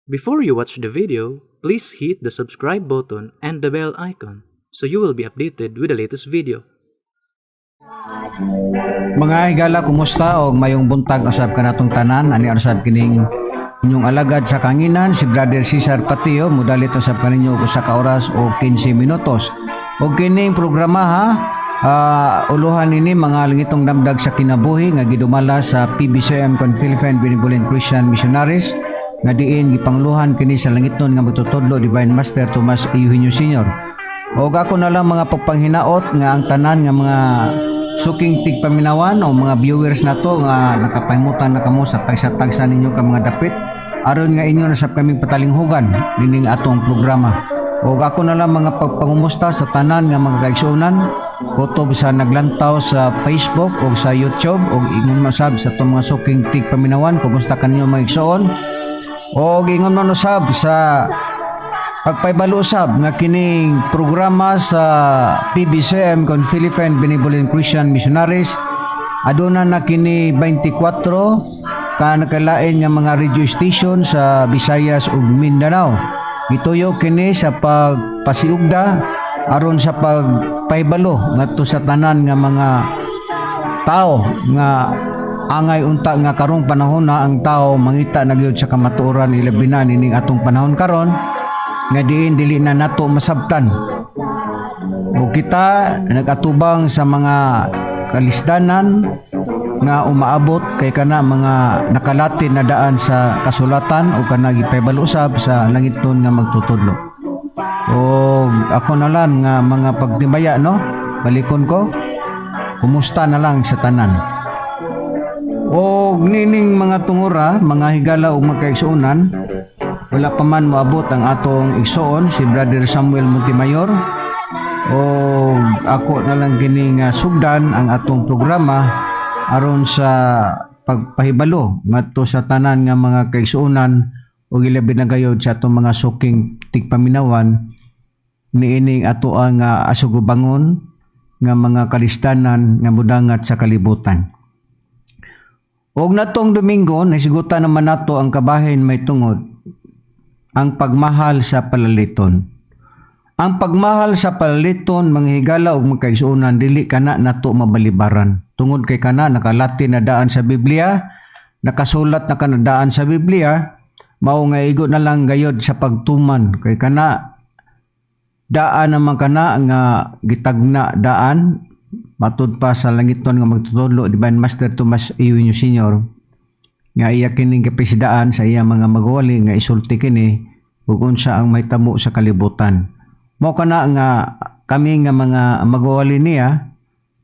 Before you watch the video, please hit the subscribe button and the bell icon so you will be updated with the latest video. Mga higala, kumusta og mayong buntag usab kanatong tanan. Ani usab kining inyong alagad sa kanginan, si Brother Cesar Patio, mudalit usab kaninyo og usa ka oras o 15 minutos. Og kining programa ha, uluhan nini mga langitong damdag sa kinabuhi nga gidumala sa PBCM kon Philippine Benevolent Christian Missionaries nga diin gipanguluhan kini sa langitnon nga magtutudlo, Divine Master Tomas Eugenio Sr. Og ako na lang mga pagpanghinaot nga ang tanan nga mga suking tigpaminawan o mga viewers nato nga nakapahimutan na kamo sa tagsa-tagsa ninyo ka mga dapit aron nga inyo na sab kaming patalinghugan nining atong programa. Og ako na lang mga pagpangumusta sa tanan nga mga kaigsuonan kutob sa naglantaw sa Facebook o sa YouTube, og ingon man sab sa atong mga suking tigpaminawan, kumusta kanyo, mga igsoon? Og ingon man usab sa pagpahibalo usab nga kining programa sa PBCM kon Philippine Benevolent Christian Missionaries, aduna na kini 24 ka nakalain nga mga radio station sa Visayas ug Mindanao. Gituyo kini sa pagpasiugda aron sa pagpahibalo ngadto sa tanan nga mga tao nga angay unta nga karong panahon na ang tao mangita na gyud sa kamatuoran, ilabi na nining atong panahon karon nga diin dili na nato masabtan. O kita nagatubang sa mga kalisdanan nga umaabot kay kana mga nakalatin na daan sa kasulatan o kana gipahibalo usab sa langitnon nga magtutudlo. O ako na lang nga mga pagtibaya, no, balikon ko, kumusta na lang sa tanan. O nining mga tungura, mga higala ug magkaigsuonan, wala pa man moabot ang atong igsoon si Brother Samuel Montemayor. O ako na lang kini nga sugdan ang atong programa aron sa pagpahibalo ngadto sa tanan nga mga kaigsuonan ug ilabi na gayod sa atong mga suking tigpaminawan niining ato ang asugubangon nga mga kalistanan nga mudangat sa kalibutan. Og natong Domingo, nasigutan naman nato ang kabahin may tungod ang pagmahal sa palaliton. Ang pagmahal sa palaliton, mga higala ug magkaigsuonan, dili kana nato mabalibaran. Tungod kay kana nakalati na daan sa Biblia, nakasulat na kana daan sa Biblia, mao nga igo na lang gayod sa pagtuman kay kana daan naman kana nga gitagna daan matud pa sa langiton nga magtutudlo, Divine Master Tomas Eugenio Sr., nga iya kining kapisdaan sa iya mga magwali nga isulti kini ug unsa ang mahitabo sa kalibutan. Mao kana nga kami nga mga magwali niya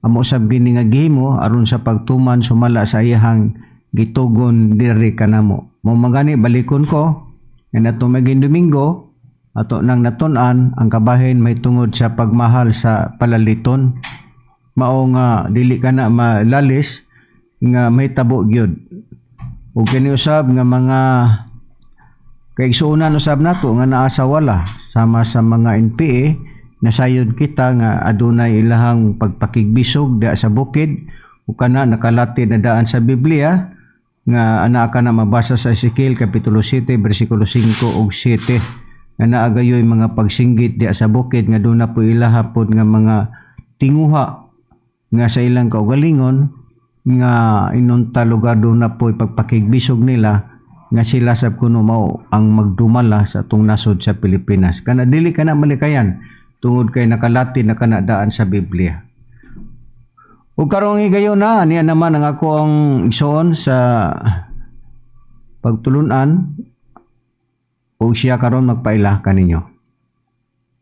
amo sab kini nga gihimo aron sa pagtuman sumala sa iyahang gitugon diri kanamo. Mao magani balikon ko nga nato maging Domingo ato nang natun-an ang kabahin may tungod sa pagmahal sa palaliton, mao nga dili ka na malalis nga mahitabo gyud. Ug kini usab nga mga kaigsuonan usab nato nga naa sa wala sama sa mga NPA, nasayod kita nga adunay ilahang pagpakigbisog da sa bukid ug kana nakalati na daan sa Biblia nga anaa ka na mabasa sa Ezekiel kapitulo 7 bersikulo 5 ug 7, nga naa gayoy mga pagsinggit diya sa bukid nga duna po ilaha pod nga mga tinguha nga sa ilang kaugalingon nga inunta lugar doon na po pagpakigbisog nila nga sila sab kuno mao ang magdumala sa atong nasod sa Pilipinas. Kana dili kana malikayan tungod kay nakalati na kana daan sa Biblia. Ug karong higayon na niya naman ang ako ang igsoon sa pagtulunan ug siya karon magpaila kaninyo.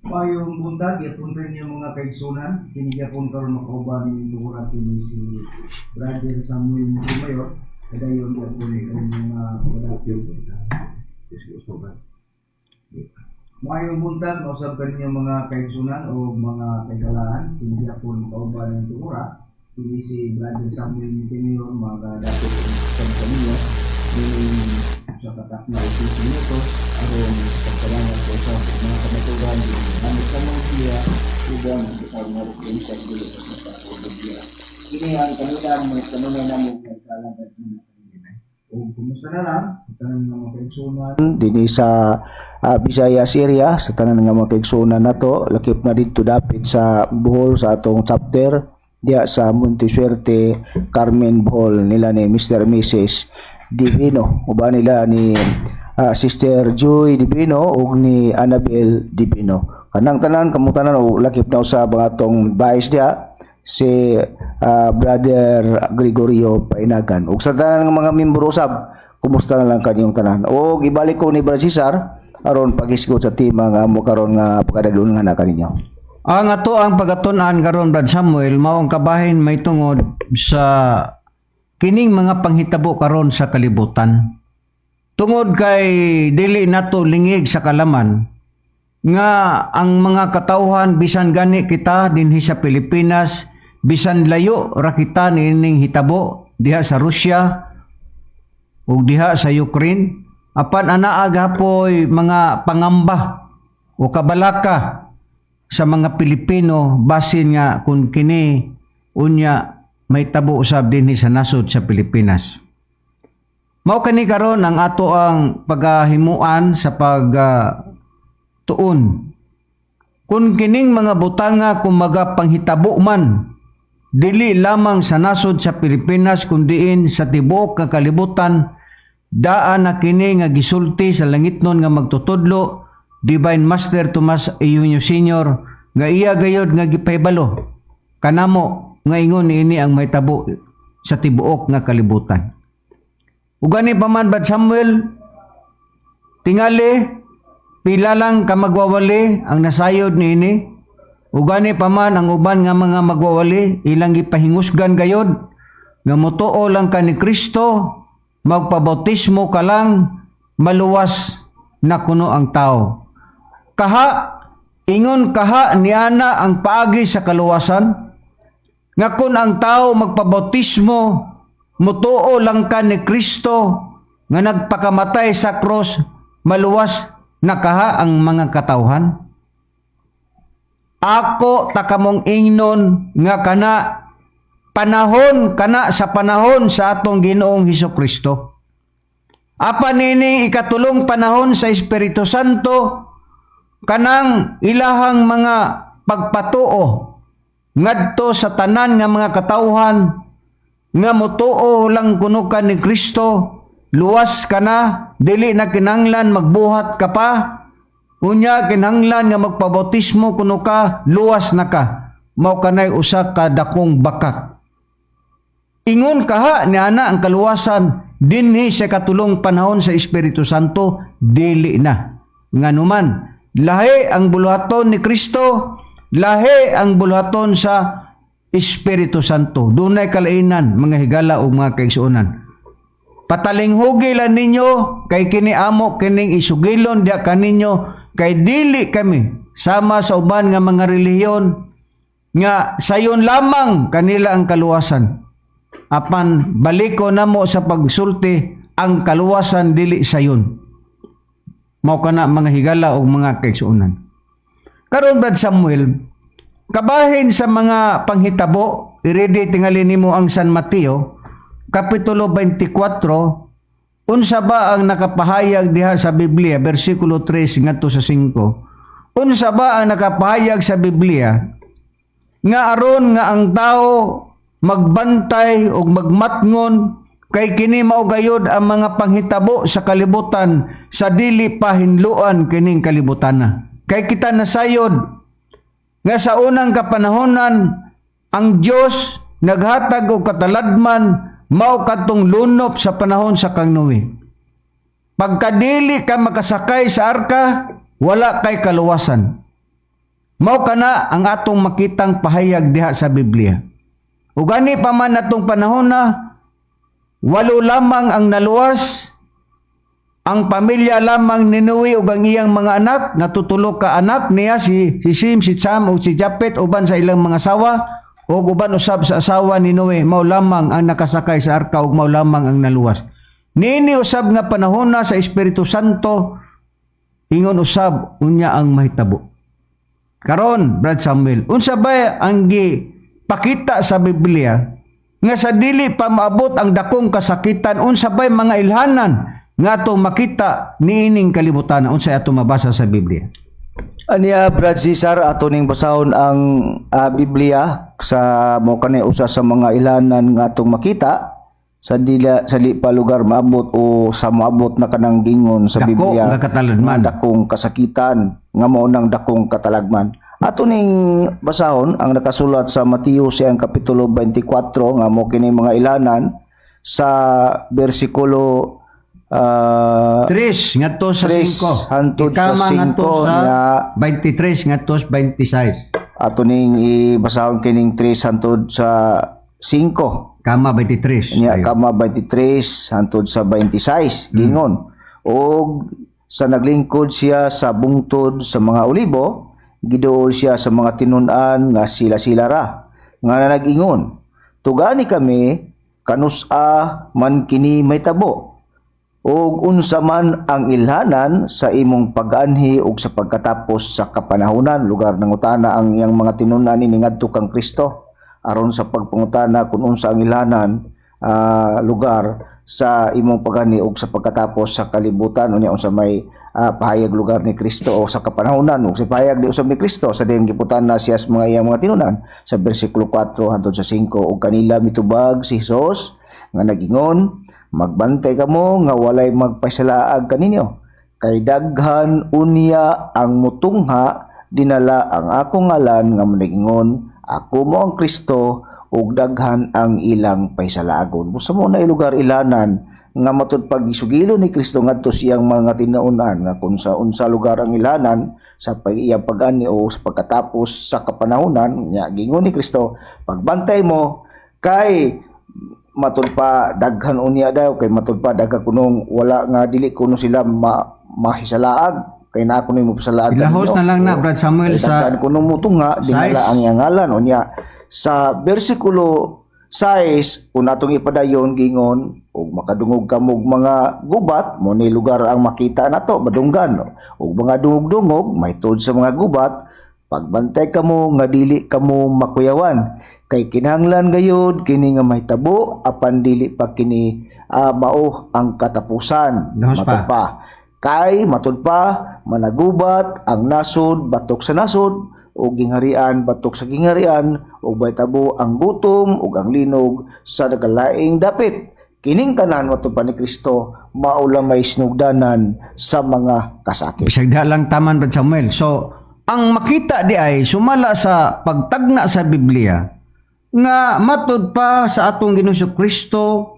Mayong buntag, yapon rin yung mga kaigsunan. Kini gyapon karon makauban ning tungura kini si Brother Samuel Mayor. Kadayon gyapon ni kaninyong mga pagadapyo. Mayong buntag, mausab kaninyo mga kaigsunan o mga kaigalaan. Kini gyapon makauban ning tungura kini si Brother Samuel Mayor, magadapyo sa kaninyo ning sa katak na 15 minutos aron pagkalangan ko sa mga kamaturan gamit sa mga siya uban ang sa mga referensya sa dulo sa mga Biblia. Kini ang kanunang mga kanunay namo nga kalagad na kanina. O Ug kumusta na lang sa tanan nga mga kaigsunan dinhi sa Visayas area, sa tanan nga mga kaigsunan nato, lakip na didto dapit sa Bohol, sa atong chapter diya sa Monte Suerte, Carmen, Bohol, nila ni Mr. and Mrs. Divino, uban nila ni Sister Joy Divino ug ni Annabel Divino. Kanang tanan kamo tanan, og lakip na usab ang atong vice diya, si Brother Gregorio Painagan, ug sa tanan nga mga membro usab, kumusta na lang kanyong tanan. Og ibalik ko ni Brother Cesar aron paghisgot sa tema nga mo karon nga pagkadalun nga na kaninyo. Ang ato ang pagatun-an karon, Brad Samuel, mao ang kabahin may tungod sa kining mga panghitabo karon sa kalibutan. Tungod kay dili nato lingig sa kalaman nga ang mga katawhan, bisan gani kita dinhi sa Pilipinas, bisan layo ra kita niining hitabo diha sa Russia ug diha sa Ukraine, apan anaa gapoy mga pangamba o kabalaka sa mga Pilipino basin nga kung kini unya may tabo usab dinhi sa nasod sa Pilipinas. Mao kani karon ang ato ang pagahimuan sa pag tuon. Kung kining mga butanga kung magapanghitabo man dili lamang sa nasod sa Pilipinas kundiin sa tibuok nga kalibutan, daan na kini nga gisulti sa langitnon nga magtutudlo, Divine Master Tomas Eugenio Sr., nga iya gayod nga gipahibalo kanamo nga ingon niini ang mahitabo sa tibuok nga kalibutan. Ug gani pa man, Brad Samuel, tingali pila lang ka magwawali ang nasayod niini. Ug gani pa man ang uban nga mga magwawali, ilang gipahingusgan gayod nga motuo lang ka ni Kristo, magpabautismo ka lang, maluwas na kuno ang tao. Kaha, ingon kaha niana ang paagi sa kaluwasan? Nga kung ang tao magpabautismo, mutuo lang ka ni Kristo nga nagpakamatay sa cross, maluwas na kaha ang mga katawhan? Ako ta kamong ingnon nga kana panahon kana sa panahon sa atong Ginoong Hesus Kristo. Apan nining ikatulong panahon sa Espiritu Santo, kanang ilahang mga pagpatuo ngadto sa tanan nga mga katawhan nga mutuo lang kuno ka ni Kristo, luwas ka na, dili na kinahanglan magbuhat ka pa. Unya kinahanglan nga magpabautismo kuno ka, luwas na ka. Mao kanay usa ka dakong bakak. Ingon kaha ni ana ang kaluwasan dinhi sa katulong panahon sa Espiritu Santo? Dili na. Nganuman lahi ang buluhaton ni Kristo, lahi ang buluhaton sa Espiritu Santo. Dunay kalainan, mga higala o mga kaigsuonan. Patalinghugi lang ninyo kay kini amo kining isugilon diha kaninyo kay dili kami sama sa uban nga mga relihiyon nga sayon lamang kanila ang kaluwasan. Apan baliko namo sa pagsulti, ang kaluwasan dili sayon. Mao kana, mga higala o mga kaigsuonan. Karon, Brad Samuel, kabahin sa mga panghitabo, i-ready tingali nimo ang San Mateo kapitulo 24. Unsa ba ang nakapahayag diha sa Biblia, bersikulo 3 ngadto sa 5? Unsa ba ang nakapahayag sa Biblia nga aron nga ang tao magbantay ug magmatngon kay kini mao gayod ang mga panghitabo sa kalibutan sa dili pa hinluan kining kalibutan na? Kay kita nasayod nga sa unang kapanahonan ang Dios naghatag og kataladman, mao kadtong lunop sa panahon sa kang Noe. Pagkadili ka makasakay sa arka, wala kay kaluwasan. Mao kana ang atong makitang pahayag diha sa Biblia. Ug gani pa man atong panahon na, walo lamang ang naluwas, ang pamilya lamang ni Noe ug ang iyang mga anak, nga tutulo ka anak niya, si Sim, si Cham ug si Japet, uban sa ilang mga asawa ug uban usab sa asawa ni Noe, mao lamang ang nakasakay sa arka ug mao lamang ang naluwas. Niini usab nga panahon na sa Espiritu Santo, ingon usab unya ang mahitabo. Karon, Brad Samuel, unsa ba ang gi pakita sa Biblia Nga sa dili pa maabot ang dakong kasakitan, unsa bay mga ilhanan nga atong makita niining kalibutan? Unsa atong mabasa sa Biblia? Aniya, Brad Cesar, ato ning basahon ang Biblia sa mo kani usa sa mga ilanan nga atong makita sa di pa lugar maabot o sa maabot na kanang gingon sa Dako Biblia nga katalagman. Nga dakong kasakitan nga mao nang dakong katalagman. Ato ning basahon ang nakasulat sa Mateo siyang kapitulo 24 nga mo kini mga ilanan sa bersikulo 3 ngadto sa 3 5. hantod sa Ikama ngadto 5 sa niya. 23 ngadto sa 26. Ato ning ibasahon kining 3 hantod sa 5. Kama 23. Niya Ayo. kama 23 hantod sa 26 gingon. Og sa naglingkod siya sa bungtod sa mga olibo, giduol siya sa mga tinun-an nga sila-sila ra nga nag-ingon, "Tugani kami kanusa man kini mahitabo ug unsa man ang ilhanan sa imong pag-anhi ug sa pagkatapos sa kapanahunan?" Lugar nangutana ang iyang mga tinun-an ini ngadto kang Kristo aron sa pagpangutana kung unsa ang ilhanan, lugar, sa imong pag-anhi ug sa pagkatapos sa kalibutan. Unya unsa may pahayag, lugar, ni Kristo o sa kapanahunan ug sa pahayag di usab ni Kristo sa diyang giputana siya sa mga iyang mga tinun-an sa bersikulo 4 hantod sa 5. Ug kanila mitubag si Hesus nga nagingon, "Magbantay kamo nga walay magpasalaag kaninyo, kay daghan unya ang mutungha dinala ang akong ngalan nga managingon, 'Ako mo ang Kristo,' ug daghan ang ilang pahisalaagon." Busa mo na lugar ilanan nga matud pag isugilo ni Kristo ngadto siyang mga tinaunan nga kung sa unsa lugar ang ilanan sa pag iyang pag-ani o sa pagkatapos sa kapanahunan nya. Gingon ni Kristo, "Pagbantay mo kay matud pa daghan unya daw, kay matud pa daghan kunong wala nga dili kuno sila mahisalaag kay naa kuno mo pasalaag Ilahos kaninyo." na lang na, Brad Samuel, Kay daghan kuno mo tunga dinala size. Ang iyang ngalan. Unya sa bersikulo 6 kung atong ipadayon, gingon, "Ug makadungog kamog mga gubat," mo ni lugar ang makita nato madunggan, "ug mga dungog-dungog mahitungod sa mga gubat, pagbantay kamo nga dili kamo makuyawan, kay kinahanglan gayud kini nga mahitabo apan dili pa kini mao ang katapusan." Lahos pa. Matud pa. Kay matud pa managubat ang nasod batok sa nasod ug gingharian batok sa gingharian ug mahitabo ang gutom ug ang linog sa nagalaing dapit. Kining tanan, matud pa ni Kristo, mao may sinugdanan sa mga kasakit. Bisag diha lang taman, Brad Samuel. So, ang makita di ay sumala sa pagtagna sa Biblia nga matud pa sa atong Ginoong Kristo,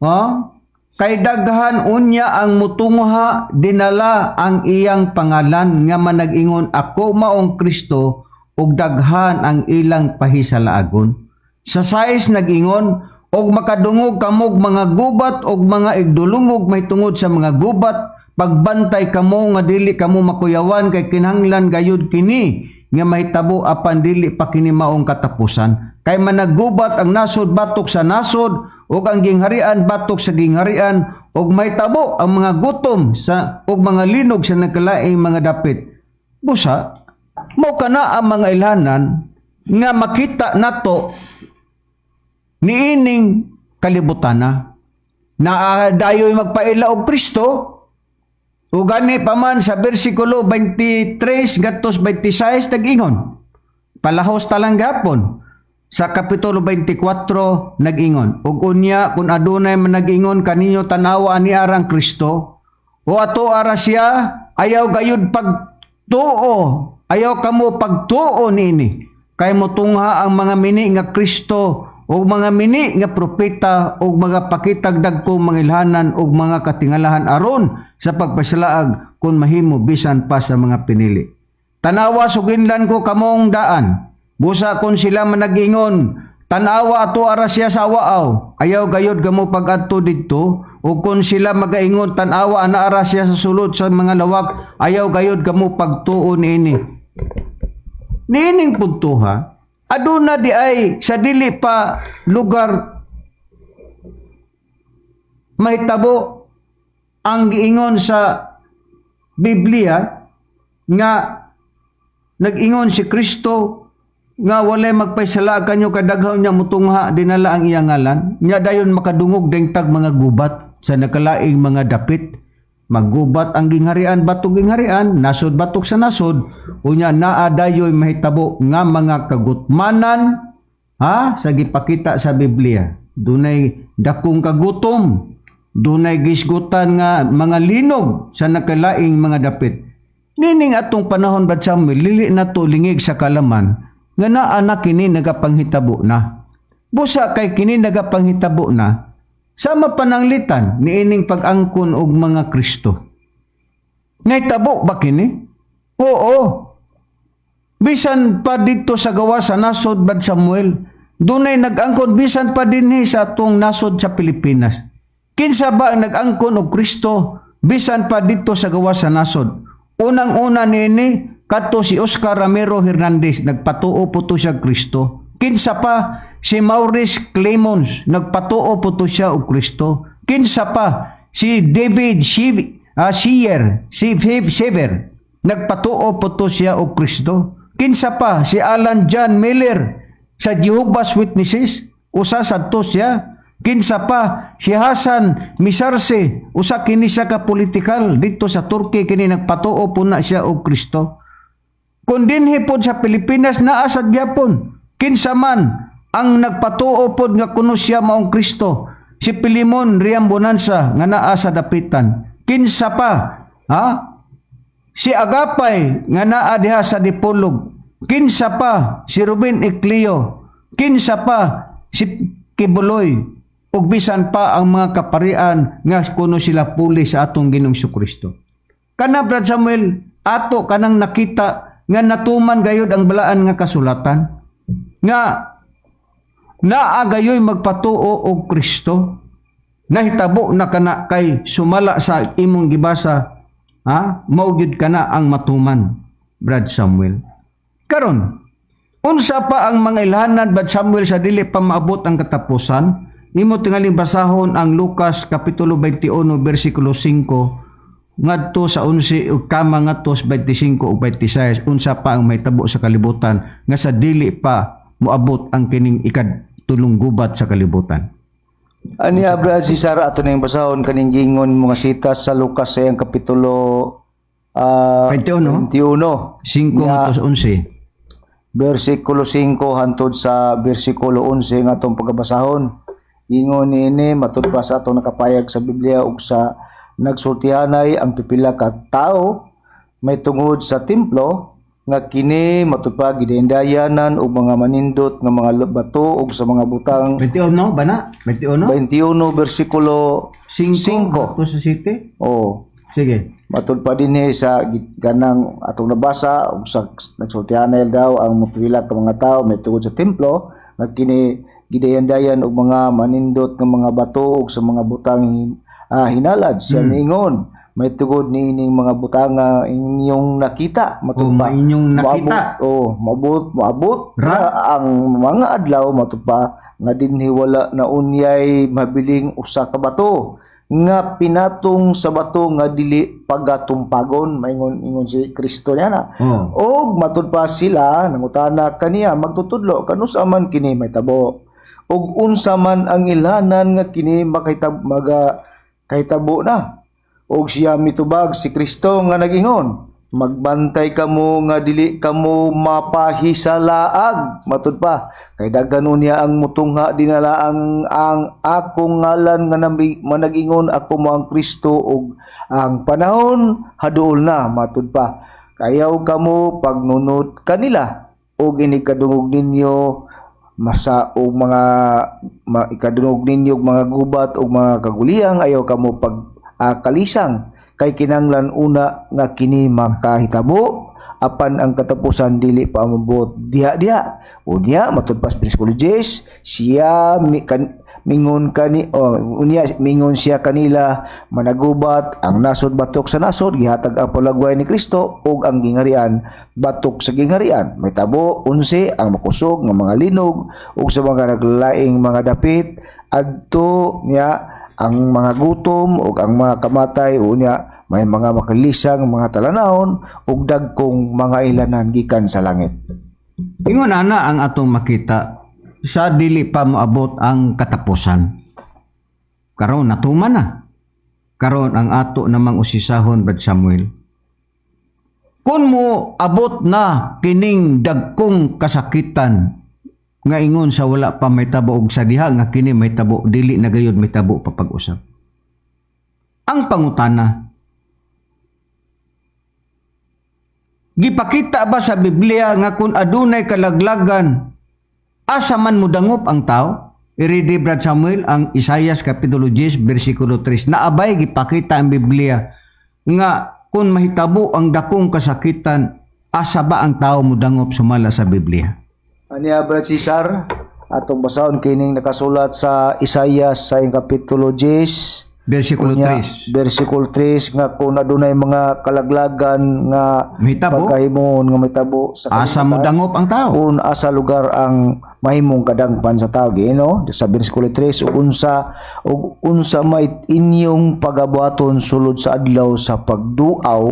ha? Kay daghan unya ang mutungha dinala ang iyang pangalan nga manag-ingon, "Ako maong Kristo," ug daghan ang ilang pahisalaagon. Sa 6 nag-ingon, "Og makadungog kamog mga gubat og mga igdulungog mahitungod sa mga gubat, pagbantay kamo nga dili kamo makuyawan, kay kinahanglan gayud kini nga mahitabo apan dili pa kini maong katapusan. Kay managubat ang nasod batok sa nasod ug ang gingharian batok sa gingharian ug mahitabo ang mga gutom sa ug mga linog sa nagkalaing mga dapit." Busa mo kana ang mga ilhanan nga makita nato niining kalibutan na na dayoy magpaila og Kristo. Ug gani pa man sa bersikulo 23 ngadto 26 nag-ingon, palahos talang gapon sa kapitulo 24, nag-ingon, "Ug unya kung adunay manag-ingon kaninyo, 'Tanawa, ani arang Kristo,' o 'Ato ara siya,' ayaw gayud pagtuo, ayaw kamo pagtuo niini. Kay mutungha ang mga mini nga Kristo ug mga mini nga propeta ug mga pakitag dagko mga ilhanan ug mga katingalahan aron sa pagpasalaag, kung mahimo, bisan pa sa mga pinili. Tanawa, suginlan ko kamong daan. Busa kung sila managingon, 'Tanawa, ato ara siya sa awaaw,' ayaw gayod kamo pag-adto didto. Ug kung sila magaingon, 'Tanawa, anaara siya sa sulod sa mga lawak,' ayaw gayod kamo pagtuo niini." Niining puntuha, aduna di ay sa dili pa lugar mahitabo ang giingon sa Biblia nga nag-ingon si Kristo. Nga walay magpaysala kanyo, kadaghan niya mutungha dinala ang iyang ngalan. Nya dayon makadungog dengtag mga gubat sa nakalaing mga dapit. Maggubat ang gingharian batok gingharian, nasod batok sa nasod, unya naa dayoy mahitabo nga mga kagutmanan, ha, sa gipakita sa Biblia. Dunay dakong kagutom, dunay gisgutan nga mga linog sa nakalaing mga dapit. Nining atong panahon, Brad Samuel, dili na to lingig sa kalaman nga naa na kini nagapanghitabo na. Busa kay kini nagapanghitabo na, sama pananglitan niining pag-angkon og mga Kristo. Nahitabo ba kini? Oo. Bisan pa dito sa gawas sa nasod, Brad Samuel, dunay nag-angkon bisan pa dinhi sa atong nasod sa Pilipinas. Kinsa ba ang nag-angkon og Kristo bisan pa dito sa gawas sa nasod? Unang-una niini kadto si Oscar Ramiro Hernandez, nagpatuo po to siya Kristo. Kinsa pa? Si Maurice Clemmons, nagpatuo po to siya og Kristo. Kinsa pa? Si David Shear, si Sever, nagpatuo po to siya og Kristo. Kinsa pa? Si Alan John Miller sa Jehovah's Witnesses, usa sadto siya. Kinsa pa? Si Hasan Misarse, usa kini siya ka politikal dito sa Turkey, kini nagpatuo po na siya og Kristo. Kung dinhi pod sa Pilipinas, naa sad gyapon. Kinsa man ang nagpatuo pod nga kuno siya maong Kristo? Si Pilimon Riam Bonanza nga naa sa Dapitan. Kinsa pa? Ha? Si Agapay nga naa diha sa Dipolog. Kinsa pa? Si Ruben Ecleo. Kinsa pa? Si Quiboloy. Ug bisan pa ang mga kaparian nga kuno sila puli sa atong Ginoong Kristo. Kana, Brad Samuel, ato kanang nakita nga natuman gayud ang balaan nga kasulatan nga naa gayoy magpatuo og Kristo. Nahitabo na kana kay sumala sa imong gibasa, ha, mao gyud kana ang matuman, Brad Samuel. Karon, unsa pa ang mga ilhanan, Brad Samuel, sa dili pa maabot ang katapusan? Imo tingaling basahon ang Lucas kapitulo 21 bersikulo 5 ngadto sa 11 ug kama ngadto sa 25 ug 26. Unsa pa ang mahitabo sa kalibutan nga sa dili pa moabot ang kining ikatulong gubat sa kalibutan? Aniya, Brad Cesar, ato na yung basahon kaning gingon mga sitas sa Lucas sa iyang kapitulo 21. 21. 5 ngadto sa 11. Bersikulo 5 hantod sa bersikulo 11 nga atong pagabasahon. Ingon niini matud pa sa atong nakapayag sa Biblia, ug sa nagsultihanay ang pipila ka tawo may tungod sa templo nga kini matud pa gidayandayanan og mga manindot nga mga bato ug sa mga butang. 21 ba na? 21? 21 bersikulo 5 5. ngadto sa 7. Oh. Sige. Matud pa dinhi sa ganang atong nabasa, ug sa nagsultihanay daw ang mapila ka mga tao may tungod sa templo nga kini gidayandayan og mga manindot nga mga bato ug sa mga butang hinalad. Siya miingon, may tungod niining mga butang nga inyong nakita, matud O pa inyong nakita. Moabot, oh, moabot, moabot Ra. na ang mga adlaw, matud pa, nga dinhi wala na unyay mabiling usa ka bato nga pinatong sa bato nga dili pagatumpagon, maingon ingon si Kristo niya na. Og matud pa sila nangutana kaniya, "Magtutudlo, kanus-a man kini mahitabo ug unsa man ang ilanan nga kini makahitabo, maga kahitabo na?" Og siya mitubag, si Kristo nga nagingon, "Magbantay kamo nga dili kamo mapahisalaag." Matud pa kay daghan niya ang mutungha dinala ang akong ngalan nga managingon, "Ako mo ang Kristo," ug "Ang panahon haduol na." Matud pa, kayaw kamo pagnunod kanila, ug inig kadungog ninyo masa og mga ikadungog ninyo og mga gubat og mga kaguliyang, ayaw kamo pag kalisang, kay kinanglan una nga kini makahitabo, apan ang katapusan dili pa moabot diha diha. Unya matud pa sa bersikulo 10, siya mi, kan, mingon kani, oh, unya mingon siya kanila, "Managubat ang nasod batok sa nasod, gihatag ang palagway ni Kristo ug ang gingharian batok sa gingharian. Mahitabo 11 ang makusog nga mga linog ug sa mga naglaing mga dapit adto niya ang mga gutom ug ang mga kamatay. Unya may mga makalisang mga talanahon ug dagkong mga ilanan gikan sa langit." Ingon ana ang atong makita sa dili pa moabot ang katapusan. Karon natuman na. Karon ang ato namang usisahon, Brad Samuel. Kung mo abot na kining dagkong kasakitan nga ingon sa wala pa mahitabo og sa diha nga kini mahitabo, dili na gayud mahitabo papag-usab. Ang pangutana, gipakita ba sa Biblia nga kung adunay kalaglagan, asa man mudangop ang tao? I-ready, Brad Samuel, ang Isaias Kapitulo 10, versikulo 3. Naabay gipakita ang Biblia nga kung mahitabo ang dakong kasakitan, asa ba ang tao mudangop sumala sa Biblia? Aniya, Brad Cesar, atong basahon kining nakasulat sa Isaias sa iyang kapitulo 10 Versikulo Unya, 3. versikulo 3 nga kung adunay mga kalaglagan nga Mahitabo? pagkahimon nga mahitabo sa Asa kalibutan, mudangop ang tao? Kung asa lugar ang mahimong kadangpan sa tao, no? Sa bersikulo 3, ug unsa may inyong pagabuhaton sulod sa adlaw sa pagduaw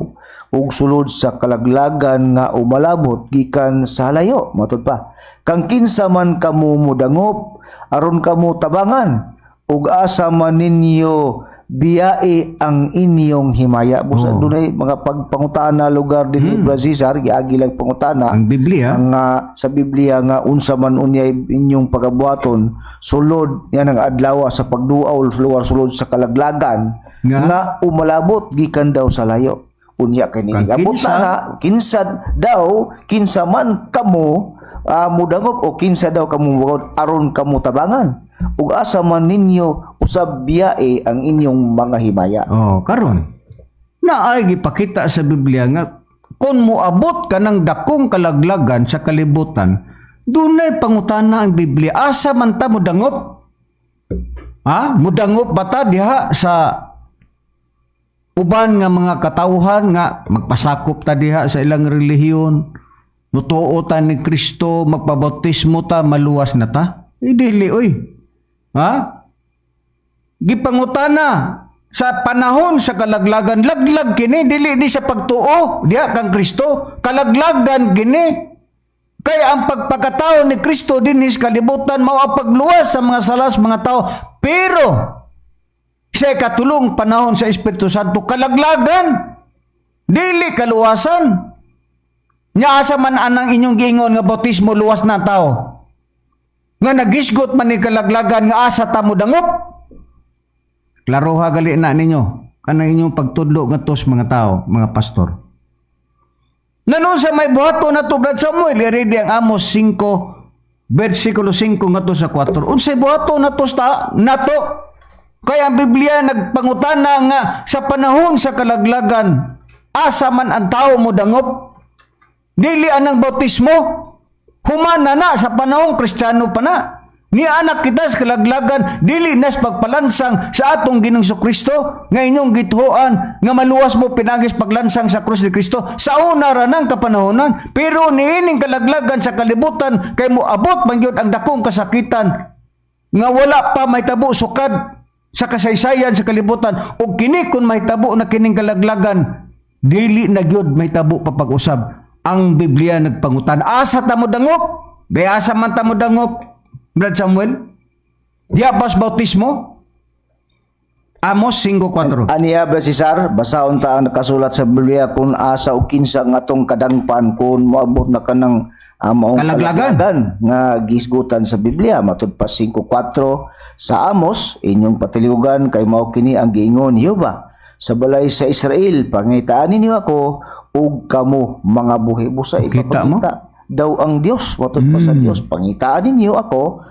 ug sulod sa kalaglagan nga umalabot gikan sa layo. Matud pa, kang kinsa man kamo modangop aron kamo tabangan, ug asa man ninyo biyai ang inyong himaya? Busa dunay mga pagpangutana lugar din ni Brad Cesar, giagi lang pangutana Ang Biblia. Ang sa Biblia nga unsa man unya inyong pagabuhaton sulod yan ang adlaw sa pagduaw, lugar sulod sa kalaglagan nga umalabot gikan daw sa layo. Unya kay ni Kang abot kinsa? na na kinsa daw, kinsa man kamo mudangop o kinsa daw kamo mudangop aron kamo tabangan, ug asa man ninyo usab biyae ang inyong mga himaya? Oh, karon. Naay gipakita sa Biblia nga kung moabot ka ng dakong kalaglagan sa kalibutan, dunay pangutana ang Biblia. Asa man ta modangop? Ha? Mudangop ba ta diha sa uban nga mga katawhan nga magpasakop ta diha sa ilang relihiyon? Mutuo ta ni Kristo, magpabautismo ta, maluwas na ta? Eh, dili, oy. Ha? Gipangutana sa panahon sa kalaglagan, laglag kini, dili ni sa pagtuo diha kang Kristo, kalaglagan kini. Kaya ang pagpakatao ni Kristo dinhi sa kalibutan mao ang pagluwas sa mga salas mga tao. Pero sa ikatulong panahon sa Espiritu Santo, kalaglagan, dili kaluwasan. Nya asa man anang inyong giingon nga bautismo luwas na tao? Nga nagisgot man ni kalaglagan nga asa ta mo dangop? Klaroha gali na ninyo kanang inyong pagtudlo ngadto sa mga tao, mga pastor. Nanon sa may buhaton na to, Brad Samuel, i-ready ang Amos 5, versikulo 5 ngadto sa 4. Unsay buhaton na to sa nato? Kaya ang Biblia nagpangutana nga sa panahon sa kalaglagan, asa man ang tao mo dangop? Dili anang bautismo. Humana na sa panahong Kristiyano pa na. Ni anak kita sa kalaglagan, dili nas pagpalansang sa atong Ginoong Kristo nga inyong gituoan nga maluwas mo pinagis paglansang sa krus ni Kristo sa una ra nang kapanahonan. Pero niining kalaglagan sa kalibutan kay moabot man gyud ang dakong kasakitan nga wala pa mahitabo sukad sa kasaysayan sa kalibutan, ug kini kun mahitabo na kining kalaglagan, dili na gyud mahitabo papag-usab. Ang Biblia nagpangutan, asa ta mo dangop? Be, asa man ta mo dangop, Brad Samuel? Diya bas bautismo? Amos 5:4. Aniya, Brad Cesar, basahon ta ang nakasulat sa Biblia kung asa o kinsa nga atong kadangpan kung moabot na kanang maong Kalaglagan. Kalaglagan nga gisgutan sa Biblia. Matud pa 5:4 sa Amos, inyong patiliugan kay mao kini ang giingon ni Jehova sa balay sa Israel: pangitaan ninyo ako ug kamo mga buhi. Busa Kita mo? Ipapakita daw ang Dios, matud pa sa Dios, pangitaan ninyo ako,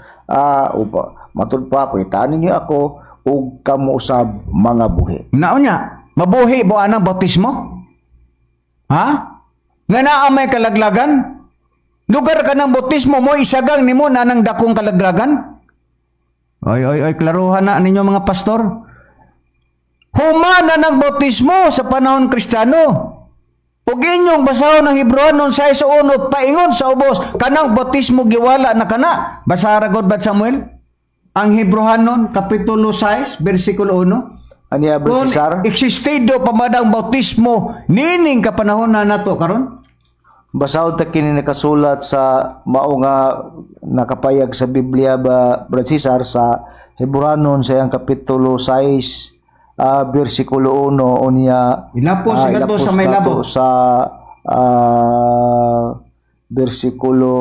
upa, matud pa, pangitaan ninyo ako ug kamo usab mga buhi. Naunya, mabuhi bo anang bautismo? Ha? Nga naa may kalaglagan? Lugar ka ng bautismo mo, isagang nimo na ng dakong kalaglagan? Oy, oy, oy, klaruhan na ninyo, mga pastor. Humana ng bautismo sa panahon Kristiyano. Ug inyong basahon ang Hebreohanon 6:1 paingon sa ubos, kanang bautismo giwala na kana. Basara god ba, Samuel? Ang Hebreohanon kapitulo 6 versikulo 1. Aniya, Brad Kung Cesar, existido pa man ang bautismo nining kapanahon na nato karon? Basahon ta kini nakasulat sa mao nga nakapayag sa Biblia ba, Brad Cesar, sa Hebranon sa iyang kapitulo 6, bersikulo 1 unya. Ilapos ngadto ilapos sa may nato labot. Sa bersikulo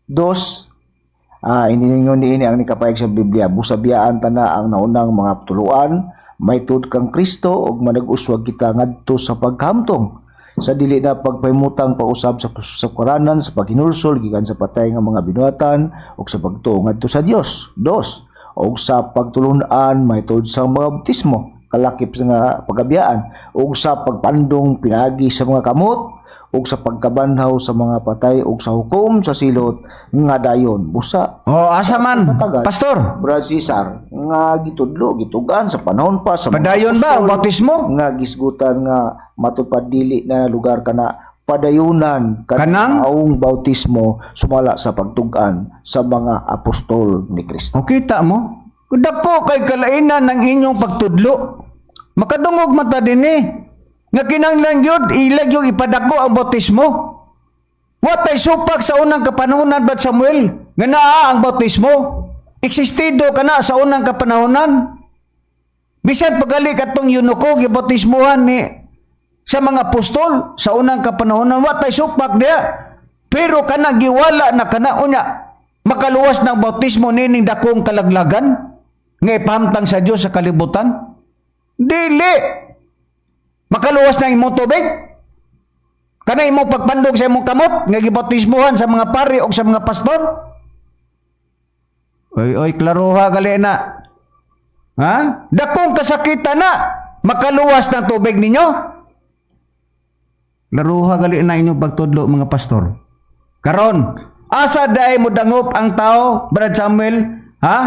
2. Ini ninyo niini ang nikapayag sa Biblia. Busa biyaan ta na ang naunang mga tuluan may kang Kristo ug manag-uswag kita ngadto sa paghamtong sa dili na pagpahimutang pag-usab sa kasukaranan sa paghinulsol gikan sa patay nga mga binuhatan ug sa pagtuo ngadto sa Dios. Dos, ug sa pagtulun-an mahitungod sa mga bautismo kalakip sa nga pagabiyaan ug sa pagpandong pinaagi sa mga kamot ug sa pagkabanhaw sa mga patay ug sa hukom sa silot nga dayon. Busa Oh, asa man, Matagal. Pastor? Brad Cesar, nga gitudlo, gitugan sa panahon pa sa mga Padayon ba ang apostol, bautismo? nga gisgutan nga matupad dili na lugar kana padayunan Kanang? maong bautismo sumala sa pagtug-an sa mga apostol ni Kristo. O kita mo, dako kay kalainan ng inyong pagtudlo. Makadungog man ta dinhi. Nga kinahanglan gyud ilag yung ipadako ang bautismo. Watay supak sa unang kapanahonan, Brad Samuel, nga naa ang bautismo. Existido kana sa unang kapanahonan. Bisan pagali katong yunuko gibautismuhan ni sa mga apostol sa unang kapanahonan, watay supak diya. Pero kana giwala na kana, unya makaluwas ng bautismo nining dakong kalaglagan nga ipahamtang sa Dios sa kalibutan? Dili. Makaluwas ng imong tubig? Kana imong pagpandog sa imong kamot nga gibautismuhan sa mga pari o sa mga pastor? Oy, oy, klaroha gali na. Ha? Dakong kasakitan na makaluwas ng tubig ninyo. Klaroha gali na inyong pagtudlo, mga pastor. Karon, asa diay mo dangop ang tao, Brad Samuel? Ha?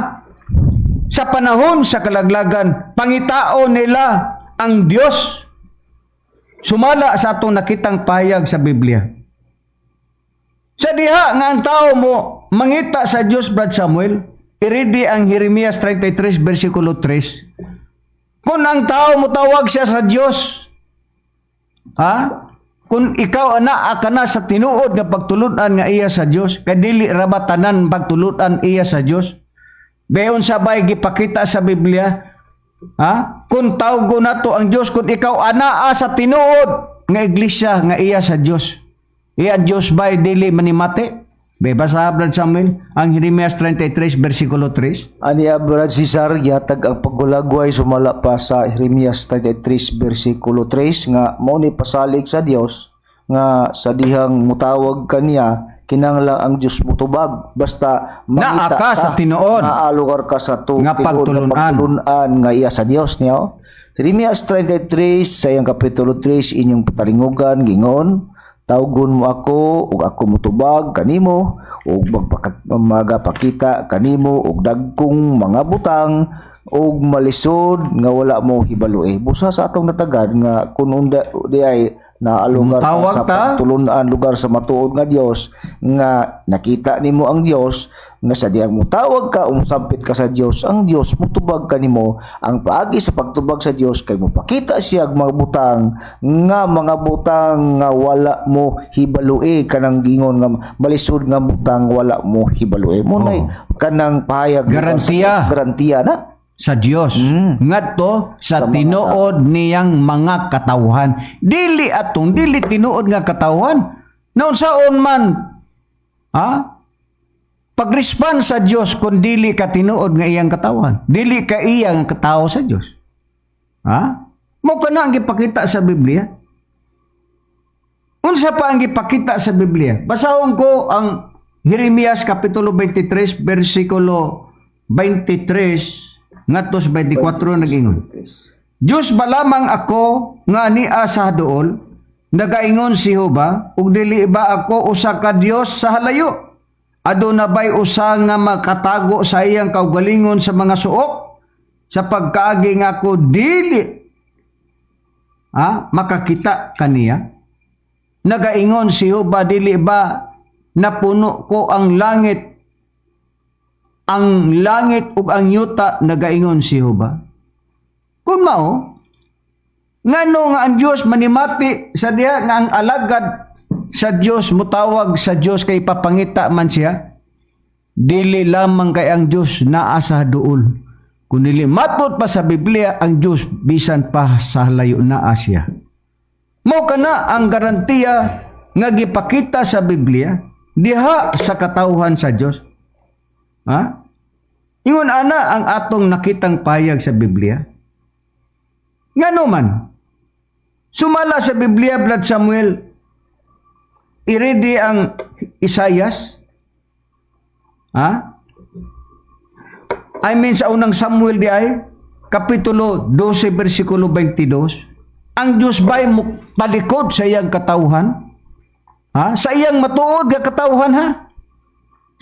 Sa panahon sa kalaglagan, pangitao nila ang Dios. Sumala sa atong nakitang pahayag sa Biblia. Sa diha nga ang tao mo mangita sa Dios, Brad Samuel, iridi ang Jeremias 33 versikulo 3. Kung ang tao mo tawag siya sa Dios, ha? Kung ikaw ana ka na sa tinuod nga pagtulunan nga iya sa Dios, kay dili ra ba tanan pagtulunan iya sa Dios? Beon sabay gipakita sa Biblia, ha? Kung tawgo nato ang Dios, kung ikaw anaa sa tinuod nga iglesia nga iya sa Dios. Iya Dios bay dili manimati? Be basa, Brad Samuel, ang Jeremias 33 versikulo 3. Ani Brad Cesar, gihatag ang paggulagway sumala pa sa Jeremias 33 bersikulo 3 nga mao ni pasalig sa Dios nga sa dihang mutawag kaniya kinahanglan ang Dios mutubag basta Naa ka sa tinuod. Naa lugar ka sa Nga tinuod pagtulunan. Pagtulunan nga iya sa Dios niyo. Jeremias 33 sa iyang kapitulo 3 inyong patalingugan gingon, "Tawgon mo ako ug ako mutubag kanimo ug magapakita kanimo og dagkong mga butang ug malisod nga wala mo hibaloi." Busa sa atong natagad nga kun unda di ay naalugar ka Tawag sa ta? Pagtulunan lugar sa matuod nga Dios nga nakita nimo ang Dios nga sa diyang mutawag ka, umusampit ka sa Dios, ang Dios mutubag kanimo. Ang paagi sa pagtubag sa Dios kay mopakita siya og mga butang nga wala mo hibaloi, kanang gingon nga malisod nga butang wala mo hibaloi mo nay kanang pahayag. Garantiya. Garantiya na sa Dios ngadto sa Sa mga tinuod niyang mga katawhan. Dili atong dili tinuod nga katawhan. Naunsaon man ha pag-respond sa Dios kung dili ka tinuod nga iyang katawhan? Dili ka iya nga katawo sa Dios. Ha? Mo kana ang gipakita sa Biblia. Unsa pa ang gipakita sa Biblia? Basahon ko ang Jeremias kapitulo 23 versikulo 23 ngadto sa 24, nag-ingon. "Diyos ba lamang ako nga nia sa duol? Nagaingon si Jehova, ug dili ba ako usa ka Dios sa halayo? Aduna bay usa nga makatago sa iyang kaugalingon sa mga suok? Sa pagkaagi nga ako dili ha, makakita kaniya? Nagaingon si Jehova, dili ba napuno ko ang langit ug ang yuta? Nagaingon si Jehova." Kung mao, ngano nga ang Dios manimati sa diha nga ang alagad sa Dios, mutawag sa Dios kay ipapangita man siya? Dili lamang kay ang Dios naa sa duol, kundi matud pa sa Biblia, ang Dios bisan pa sa layo naa siya. Mao kana ang garantiya nga gipakita sa Biblia diha sa katawhan sa Dios. Ha? Ingon ana ang atong nakitang payag sa Biblia. Ngano man? Sumala sa Biblia, Brad Samuel, iredi ang Isayas. Ha? I mean, sa Unang Samuel di ay, Kapitulo 12, versikulo 22. Ang Diyos ba'y talikod sa iyang katawhan? Ha? Sa iyang matuod nga katawhan, ha?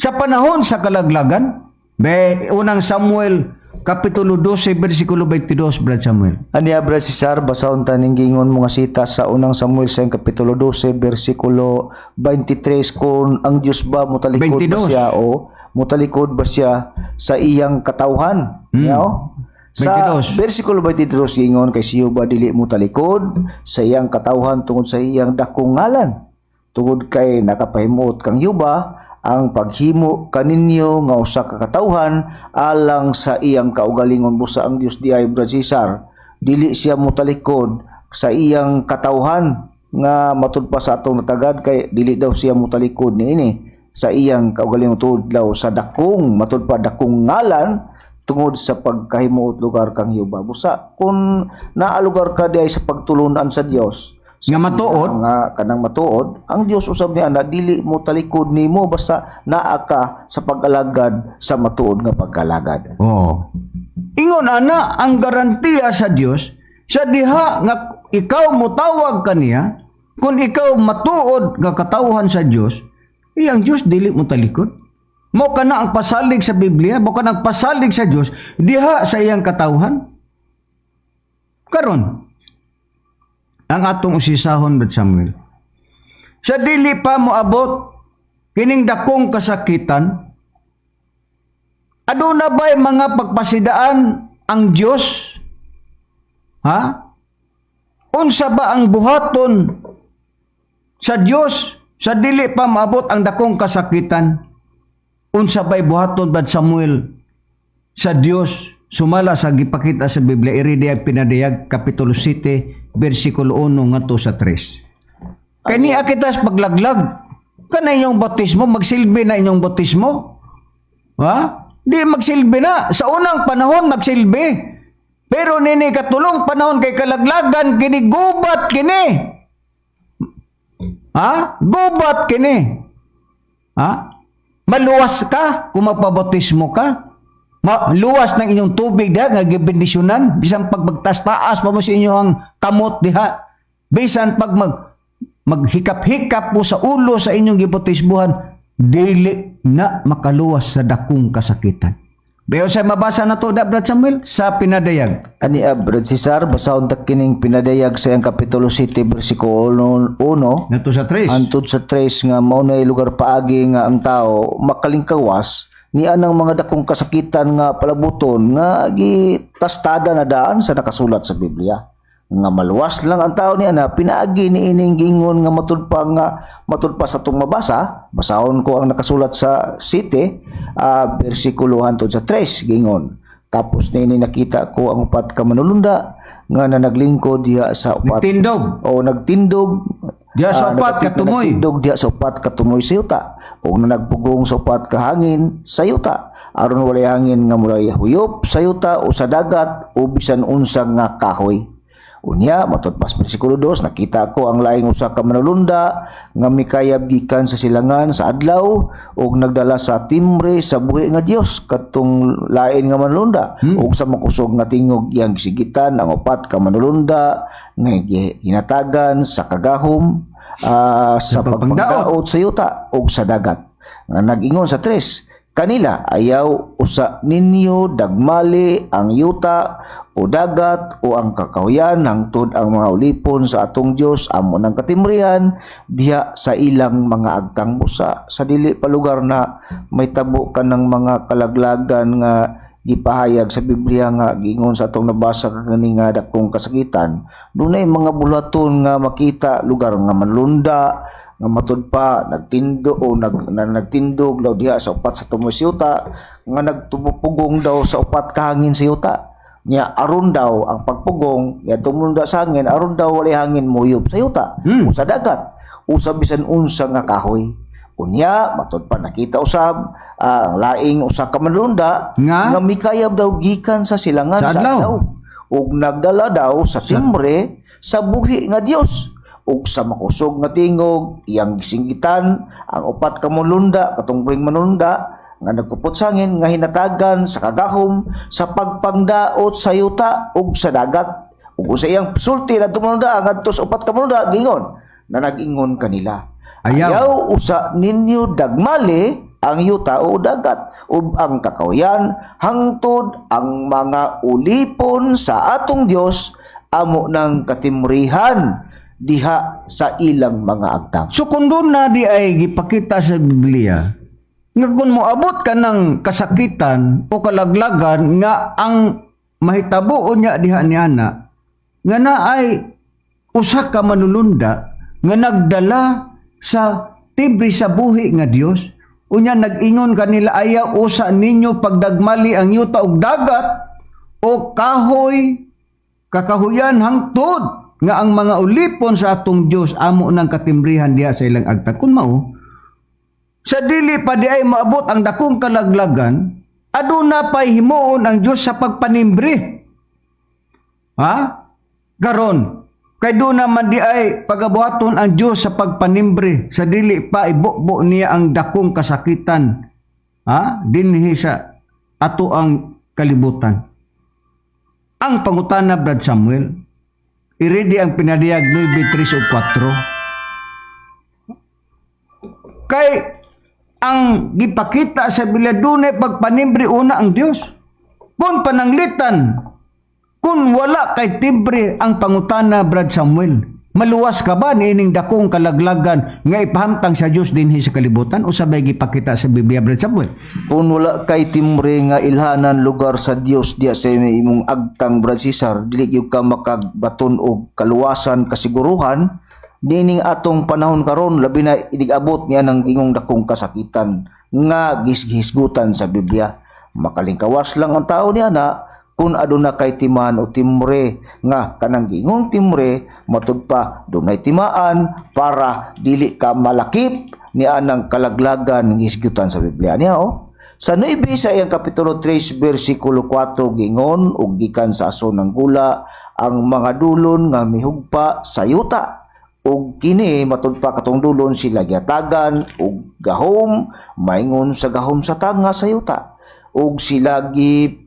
Sa panahon sa kalaglagan? Be, Unang Samuel, Kapitulo 12, versikulo 22, Brad Samuel. Aniya, Brad Cesar, basahon taning gingon mga sita sa Unang Samuel sa Kapitulo 12 versikulo 23 kung ang Dios ba motalikod ba 22. siya o motalikod ba siya sa iyang katawhan. Niya, oh. Sa 22. versikulo 22 gingon kay siyo ba dili motalikod sa iyang katawhan tungod sa iyang dakong ngalan, tungod kay nakapahimuot kang Jehova ang paghimo kaninyo nga usa ka katawhan alang sa iyang kaugalingon. Busa ang Dios di ay, Brad Cesar, dili siya motalikod sa iyang katawhan nga matud pa sa atong natagad kay dili daw siya motalikod niini sa iyang kaugalingon tungod daw sa dakong, matud pa, dakong ngalan tungod sa pagkahimuot lugar kang Jehova. Busa kung naalugar ka di ay sa pagtulunan sa Dios Nga matuod. Nga kanang matuod, ang Dios usab niya na dili mo talikod nimo basta naa ka sa pag-alagad sa matuod nga pagkalagad. Oo. Ingon ana ang garantiya sa Dios sa diha nga ikaw motawag kaniya, kung ikaw matuod nga katawhan sa Dios, iyang Dios dili mo talikod. Mao kana ang pasalig sa Biblia, mao kana ang pasalig sa Dios diha sa iyang katawhan. Karon, ang atong usisahon, Brad Samuel. Sa dili pa moabot kining dakong kasakitan, aduna ba'y mga pagpasidaan ang Dios? Ha? Unsa ba ang buhaton sa Dios sa dili pa maabot ang dakong kasakitan? Unsa ba'y buhaton, Brad Samuel, sa Dios sumala sa gipakita sa Biblia? Iri ang Pinadayag Kapitulo 7 versikulo 1 ngadto sa 3. Kay niya kita sa paglaglag. Kana inyong bautismo, magsilbi na inyong bautismo? Ha? Di magsilbi na. Sa unang panahon, magsilbi. Pero nini katulong panahon kay kalaglagan, kini gubat kini. Ha? Gubat kini. Ha? Maluwas ka kung magpabautismo ka. Maluwas ng inyong tubig diha nga gibendisyonan, bisan pag magtas-taas pa mo sa inyong kamot diha. Bisan pag maghikap-hikap mo sa ulo sa inyong gibautismuhan, dili na makaluwas sa dakong kasakitan. Bayo sa mabasa na to da, Brad Samuel, sa Pinadayag. Ani, Brad Cesar, basahon ta kining Pinadayag sa iyang Kapitulo 7 bersikulo 1 Ngadto sa 3. Antud sa 3 nga mao na lugar paagi nga ang tao makalingkawas ni anang mga dakong kasakitan nga palabuton nga gitastada na daan sa nakasulat sa Biblia nga maluwas lang ang tao ni ana pinaagi ni ining gingon nga matud pa sa atong mabasa. Basahon ko ang nakasulat sa 7 bersikulo hantod sa 3. Gingon, "Tapos niini nakita ko ang upat ka manulunda nga nanaglingkod diha sa upat Tindog. O nagtindog. Diha sa upat katumoy. Nagtindog diha sa upat katumoy sa yuta ug nagpugong sa upat ka hangin sa yuta aron walay hangin nga mulay huyop sa yuta o sa dagat o bisan unsa nga kahoy." Unya, matud pas bersikulo 2, "Nakita ko ang laing usa ka manulunda nga mikayab gikan sa silangan sa adlaw ug nagdala sa timbre sa buhi nga Dios katong lain nga manulunda ug sa makusog nga tingog iyang gisigitan ang upat ka manulunda nga hinatagan sa kagahom sa pagpangdaot. Pagpangdaot sa yuta ug sa dagat." Nga nag-ingon sa 3 kanila, "Ayaw usa ninyo dagmali ang yuta o dagat o ang kakahuyan hangtod ang mga ulipon sa atong Dios amo ng katimrihan diha sa ilang mga agtang." Busa sa dili pa lugar na may tabo ka ng mga kalaglagan nga gipahayag sa Biblia nga gingon sa atong nabasa kani nga dakong kasakitan, dunay mga bulaton nga makita lugar nga manlunda. Nga matud pa nagtindo o nagtindog daw diha sa upat sa tumoy sa yuta, nga nagtupugong daw sa upat kahangin sa yuta. Nya aron daw ang pagpugong nya tumunda sa hangin, aron daw walay hangin muyop sa yuta o sa dagat o sa bisan unsa nga kahoy. Unya matud pa nakita usab ang laing usa ka manlunda Nga? nga mikayab daw gikan sa silangan Sa sa adlaw. adlaw ug nagdala daw sa timbre sa buhi nga Dios, ug sa makusog nga tingog iyang gisinggitan ang upat ka manlunda, katong buhing manlunda nga nagkupot sa hangin, nga hinatagan sa kagahom sa pagpangdaot sa yuta ug sa dagat. Ug sa iyang sulti na manlunda ngadto sa upat ka manlunda, gingon na nag-ingon kanila: Ayaw. "Ayaw usa ninyo dagmali ang yuta o dagat ug ang kakahuyan hangtod ang mga ulipon sa atong Dios amo ng katimrihan diha sa ilang mga agtang." So kung doon na di ay gipakita sa Biblia nga kung moabot ka ng kasakitan o kalaglagan nga ang mahitabo niya diha ni ana nga na ay usa ka manulunda nga nagdala sa timbre sa buhi nga Dios, unya nag-ingon kanila, "Ayaw usa ninyo pagdagmali ang yuta ug dagat o kahoy kakahuyan hangtod nga ang mga ulipon sa atong Dios amo ng katimbrihan diha sa ilang agtang." Kung mao, sa dili pa di ay maabot ang dakong kalaglagan, aduna pay himuon ang Dios sa pagpanimbre. Ha? Karon, kay doon naman di ay pagabuhaton ang Dios sa pagpanimbre sa dili pa ibubo niya ang dakong kasakitan, ha, dinhi sa ato ang kalibutan. Ang pangutana, Brad Samuel, iredi ang Pinadayag 9, 3 o 4. Kay ang gipakita sa Biblia, dunay pagpanimbre una ang Dios. Kung pananglitan, kung wala kay timbre, ang pangutana, Brad Samuel, maluwas ka ba niining dakong kalaglagan nga ipahamtang sa Dios dinhi sa kalibutan o sabay gipakita sa Biblia, Brad Samuel? Kung wala kay timbre nga ilhanan lugar sa Dios diya sa imong agtang, Brad Cesar, dili gyud ka makagbaton og kaluwasan, kasiguruhan nining atong panahon karon, labi na inig-abot niya ng gingong dakong kasakitan nga gisgisgutan sa Biblia. Makalingkawas lang ang tao niya na kung aduna kay timan o timbre, nga kanang gingong timbre matud pa dunay timaan para dili ka malakip ni anang kalaglagan ng hisgutan sa Biblia niya oh. Sa 9 sa iyang kapitulo 3 bersikulo 4, gingon ug gikan sa aso ng gula ang mga dulon nga mihugpa sa yuta, ug kini matud pa katong dulon sila gihatagan og gahom maingon sa gahom sa tanga sa yuta, ug sila gi,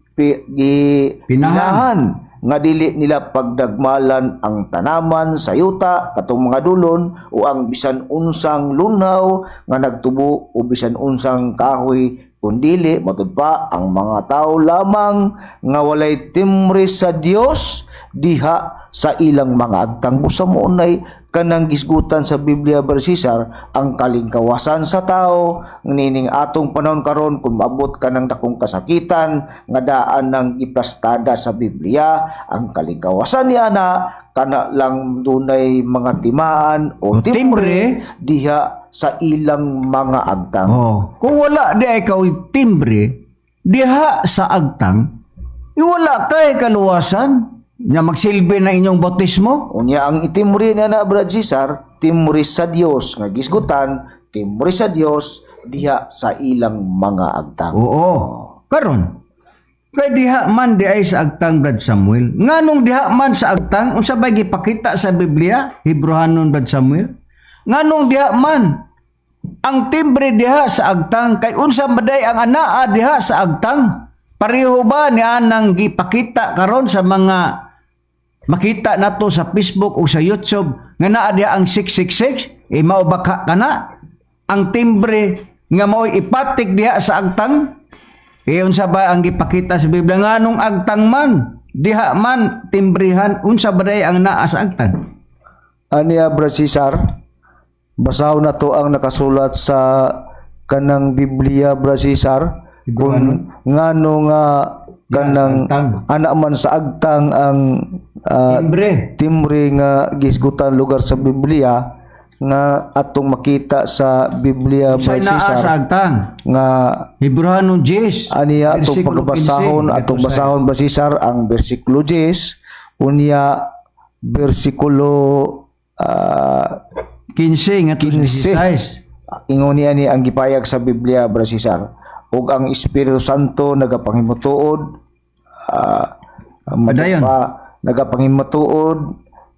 gi Pinahan. pinahan nga dili nila pagdagmalan ang tanaman sa yuta, katong mga dulon, o ang bisan unsang lunaw nga nagtubo o bisan unsang kahoy, kundili matud pa ang mga tao lamang nga walay timbre sa Dios diha sa ilang mga agtang. Busa mo unay kanang gisgutan sa Biblia, Brad Cesar, ang kalingkawasan sa tao nining atong panahon karon kung maabot ka ng dakong kasakitan nga daan ng iplastada sa Biblia, ang kalingkawasan niya na kana lang dunay mga timaan o O timbre. timbre diha sa ilang mga agtang. Oh, kung wala di ay ikaw timbre diha sa agtang, wala kay kaluwasan nga magsilbi na inyong bautismo. Unya ang itimbre niya na, Brad Cesar, timbre sa Dios nga gisgutan, timbre sa Dios diha sa ilang mga agtang. Oo. Karon, kay diha man di ay sa agtang, Brad Samuel. Nganong diha man sa agtang, unsa bay gipakita sa Biblia? Hebreohanon, Brad Samuel. Nganong diha man ang timbre diha sa agtang, kay unsa maday ang anaa diha sa agtang? Pareho ba ni anang gipakita karon sa mga makita nato sa Facebook o sa YouTube nga naa diha ang 666? Eh, mao ba ka kana ang timbre nga mao'y ipatik diha sa agtang? Eh, unsa ba ang gipakita sa Biblia? Nganong agtang man diha man timbrihan? Unsa ba day ang naa sa agtang? Aniya, Brad Cesar, basahon na to ang nakasulat sa kanang Biblia, Brad Cesar, kung ngano nga kanang agtang. Ana man sa agtang ang Timbre. Timbre nga gisgutan lugar sa Biblia. nga atong makita sa Biblia, Sa Brad naa Cesar, sa agtang. Nga Hebreo 10. aniya atong versikulo pagbasahon, 15. atong basahon ba, Cesar, ang bersikulo 10 unya bersikulo 15 ngadto sa 15. 16. Ingon niya ni ang gipayag sa Biblia, Brad Cesar, ug ang Espiritu Santo nagapanghimutuod Padayon. pa nagapanghimutuod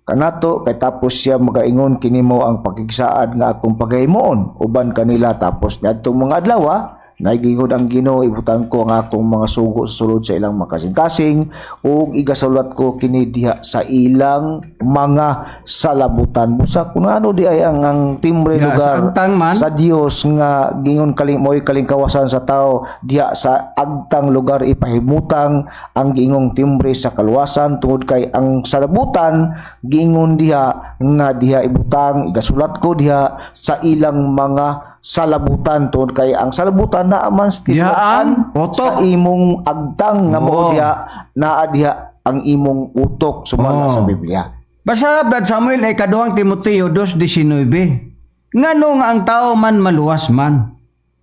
kanato kay tapos siya magaingon, "Kini mo ang pakigsaad nga akong pagahimuon uban kanila tapos niadtong mga adlaw." Naigingon ang Ginoo, "Ibutang ko ang akong mga sugo sa sulod sa ilang makasing-kasing ug igasulat ko kini diha sa ilang mga salabutan." Busa kung ano di ay ang timbre Ya, lugar sa agtang man. Sa Dios nga gingon kaling mo'y kalingkawasan sa tao, diha sa agtang lugar ipahimutang ang giingong timbre sa kaluwasan, tungod kay ang salabutan giingon diha nga diha ibutang, igasulat ko diha sa ilang mga salabutan, tungod kay ang salabutan naa man sa Diha ang tinuod-an utok. sa imong agtang nga mao diha naa diha ang imong utok sumala sa Biblia. Basta, Brad Samuel, ay kaduhang Timoteo 2:19. Ngano nga ang tao man maluwas man?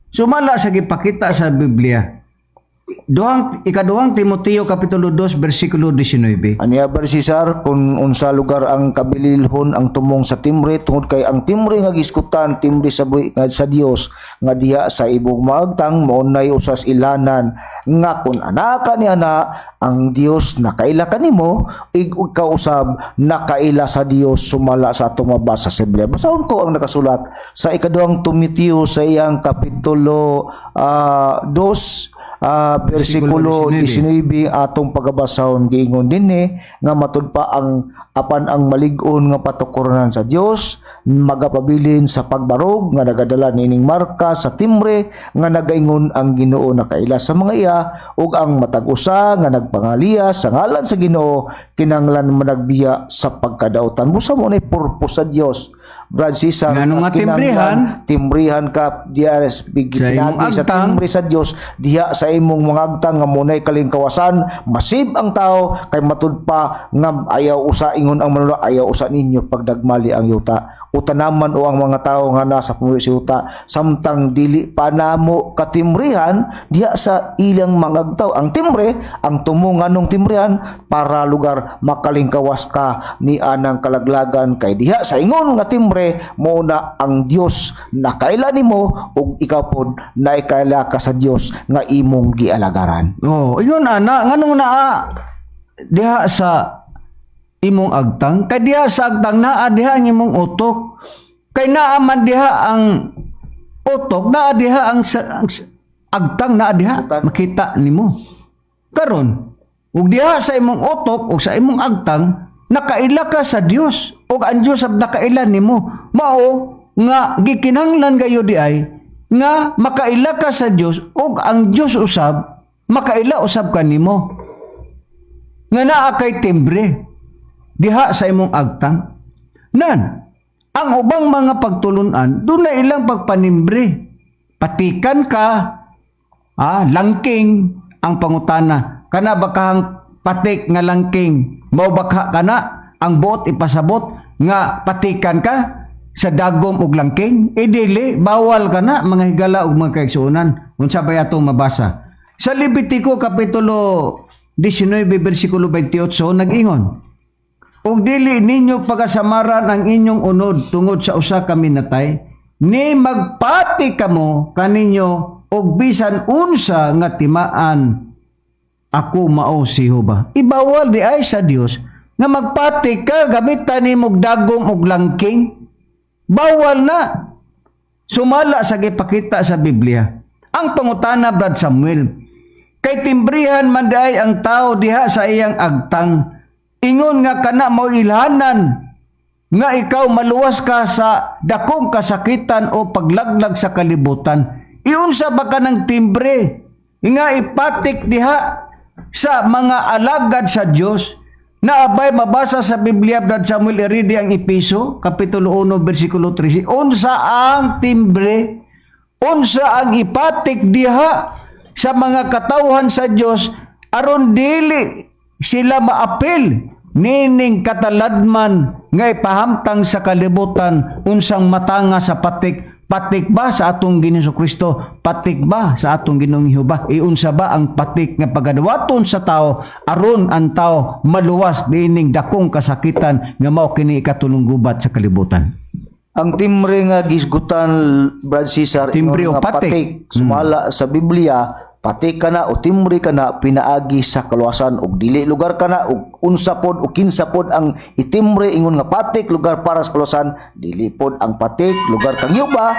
Sumala sa gipakita sa Biblia. Ikaduhang Timoteo kapitulo 2 bersikulo 19. Aniya ba, Cesar, kung unsa lugar ang kabililhon ang tumong sa timbre, tungod kay ang timbre nga giskutan, timbre sa buhi, nga sa Dios nga diha sa imong maagtang, mao nay usas ilanan nga kun anaka ni ana ang Dios nakaila kanimo, ikaw usab nakaila sa Dios sumala sa atong mabasa sa Biblia. Basahon ko ang nakasulat sa Ikaduhang Timoteo sa iyang kapitulo 2 bersikulo Bersikulo 19 atong pagabasahon. Giingon dinhi nga matud pa ang apan ang malig-on nga patukoranan sa Dios magapabilin sa pagbarog nga nagadala nining marka sa timbre nga nagaingon, "Ang Ginoo nakaila sa mga iya," ug ang matag usa nga nagpangaliya sa ngalan sa Ginoo kinahanglan managbiya sa pagkadautan. Busa mo na purpose sa Dios, Brad Cesar. Ngano nga Kinahanglan timbrihan ka diya sa imong pinagi sa agtang. Timbre sa Dios diha sa imong mga agtang nga munay kalingkawasan. Masib ang tao kay matud pa nga ayaw usa, ingon ang manunulat, "Ayaw usa ninyo pagdagmali ang yuta o tanaman o ang mga tao nga nasa pumuyo sa yuta," samtang dili pa namo katimbrihan diha sa ilang mga agtaw. Ang timbre, ang tumungan ng timbrihan para lugar makalingkawas ka ni anang kalaglagan, kay diha sa ingon nga timbre mo na ang Dios nakaila nimo ug ikaw pod naikaila ka sa Dios nga imong gialagaran. Oh, yun ana, nganong naa diha sa imong agtang? Kay diha sa agtang naa diha ang imong utok. Kay naa man diha ang utok, naa diha ang agtang, naa diha makita nimo. Karon, ug diha sa imong utok ug sa imong agtang nakaila ka sa Dios ug ang Dios ab nakaila nimo. Mao nga gikinahanglan gayo di ay nga makaila ka sa Dios ug ang Dios usab makaila usab kanimo nga naa kay timbre diha sa imong agtang. Nan, ang ubang mga pagtulunan, doon na ilang pagpanimbre. Patikan ka, langking ang pangutana. Kana ba kahang patik nga langking, mao ba ka kana ang buot ipasabot nga patikan ka sa dagom og langking? E dili, bawal ka na, mga higala ug mga kaigsuonan. Unsa bay atong mabasa? Sa Levitico kapitulo 19 bersikulo 28 nag-ingon, "Ug dili ninyo pagasamaran ang inyong unod tungod sa usa ka minatay, ni magpati kamo kaninyo og bisan unsa nga timaan. Ako mao si Jehova." Ibawal di ay sa Dios nga magpati ka gamitan nimo og dagom og langking. Bawal na. Sumala sa gipakita sa Biblia. Ang pangutana, Brad Samuel, kay timbrihan man di ay ang tao diha sa iyang agtang. Ingon nga kana mo ilhanan nga ikaw maluwas ka sa dakong kasakitan o paglaglag sa kalibutan. Iunsa ba ka ng timbre nga ipatik diha sa mga alagad sa Dios? Naabay mabasa sa Biblia, Brad Samuel, iridi ang Epeso, Kapitulo 1, versikulo 13. Unsa ang timbre? Unsa ang ipatik diha sa mga katawhan sa Dios aron dili sila maapil nining kataladman? nga ipahamtang sa kalibutan unsang matanga sa patik. Patik ba sa atong Ginoong Kristo? Patik ba sa atong Ginoong Jehova? Iunsa ba ang patik nga pagadawaton sa tao aron ang tao maluwas niining dakong kasakitan nga mao kini ikatulong gubat sa kalibutan? Ang timbre nga gisgutan, Brad Cesar, Timbre ingon o nga patik. Sumala sa Biblia, patik kana o timbre kana pinaagi sa kaluwasan og dili lugar kana og unsa pod o kinsa pod ang itimbre ingon nga patik lugar para sa kaluwasan, dili pod ang patik lugar kang yuba,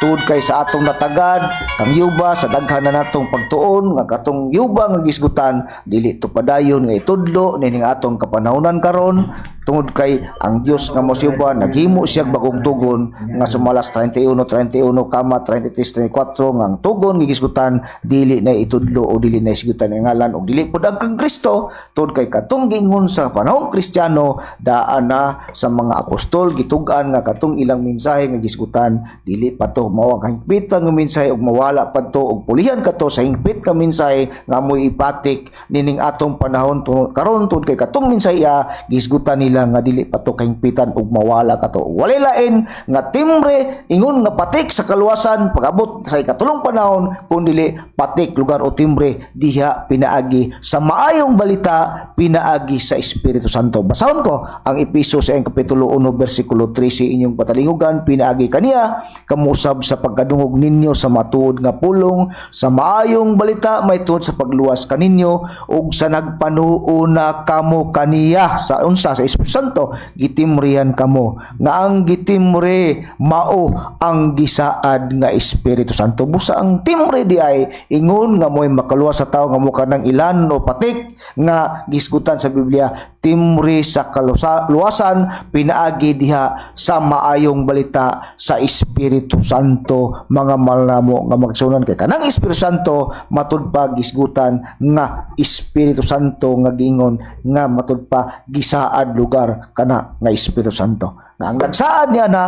tungod kay sa atong natagad kang yuba sa daghan na natong pagtuon nga katong yuba nga gisgutan dili to padayon nga itudlo nining atong kapanahonan karon, tungod kay ang Dios nga mo siyuba naghimo siya bagong tugon nga sumalas 31:31 kama 33:34 nga ang tugon nga gisgutan dili na itudlo o dili na isgutan ang ngalan og dili pud ang kang Kristo, tungod kay katong giingon sa panahong Kristiyano daan na sa mga apostol gitug-an nga katong ilang mensahe nga gisgutan dili pa to mao ang kahingpitan nga mensahe ug mawala pa to og pulihan kato sa hingpit ka mensahe nga moy ipatik nining atong panahon karon, tungod kay katong mensahe gisgutan nila nga dili pa to kahingpitan ug mawala kato. Walay lain nga timbre ingon nga patik sa kaluwasan pag-abot sa ikatulong panahon kun dili patik lugar o timbre diha pinaagi sa maayong balita, pinaagi sa Espiritu Santo. Basahon ko ang Epeso sa iyang kapitulo 1 bersikulo 13 inyong patalingugan: "Pinaagi kaniya kamusab sa pagkadungog ninyo sa matuod nga pulong sa maayong balita may tungod sa pagluwas kaninyo, ug sa nagpanuuna kamo kaniya," sa unsa? Sa Espiritu Santo, "gitimrihan kamo nga ang gitimre mao ang gisaad nga Espiritu Santo." Busa ang timre di ay ingon nga mo'y makaluwas sa tao nga mukha ng ilan o patik nga gisgutan sa Biblia, timre sa kaluwasan pinaagi diha sa maayong balita sa Espiritu Santo, mga malnamo nga magsunan, kay kanang Espiritu Santo matud pa gisgutan nga Espiritu Santo nga gingon nga matud pa gisaad lugar kana nga Espiritu Santo nga ang nagsaad niya na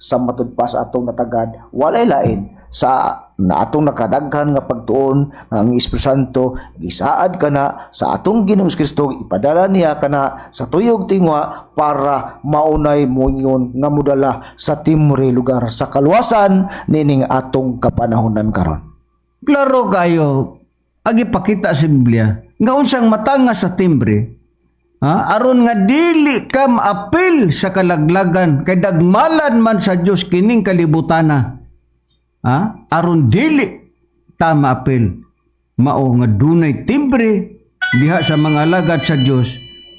sa matud pa sa atong natagad walay lain sa na atong nakadaghan nga pagtuon nga ang Espiritu Santo gisaad kana sa atong Ginoong Kristo, ipadala niya kana sa tuyog tingwa para maunay moingon nga modala sa timre lugar sa kaluwasan nining atong kapanahonan karon. Klaro kayo, ang ipakita sa Biblia, nga unsang matanga sa timbre, ha? Aron nga dili ka maapil sa kalaglagan, kay dagmalan man sa Dios kining kalibutana. Ha? Aron dili ta maapil, mao nga dunay timbre diha sa mga alagad sa Dios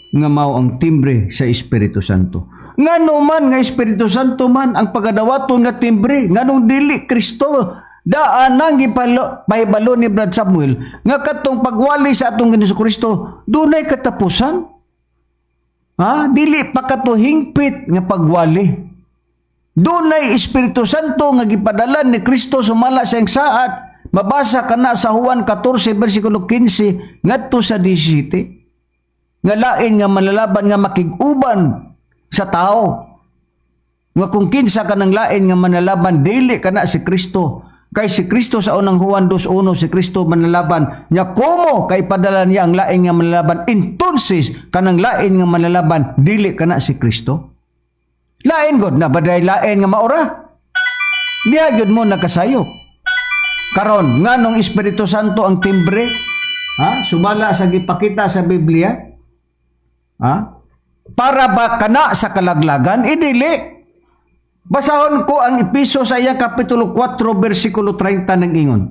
nga mao ang timbre sa Espiritu Santo. Ngano man nga Espiritu Santo man ang pagadawaton nga timbre, nganong dili Kristo? Daan nang gipalo pahibalo ni Brad Samuel nga katong pagwali sa atong Ginoong Kristo dunay katapusan. Ha? Dili pa kato hingpit nga pagwali. Dunay Espiritu Santo nga gipadala ni Kristo sumala sa iyang saat. Mabasa kana sa Juan 14 bersikulo 15 ngadto sa 17. Nga lain nga manlalaban nga makig-uban sa tao. Nga kung kinsa ka ng lain nga manlalaban, dili kana si Kristo. Kay si Kristo sa unang Juan 2:1, si Kristo manlalaban nya komo kay padala niya ang lain nga manlalaban. Entonces kanang lain nga manlalaban dili kana si Kristo. Lain god na baday lain nga maura. Diha gyud mo nakasayop. Karon, nganong Espiritu Santo ang timbre? Ha? Sumala sa gipakita sa Biblia? Ha? Para ba kana sa kalaglagan? Idili. Basahon ko ang Epeso sa iyang kapitulo 4 bersikulo 30 ng ingon: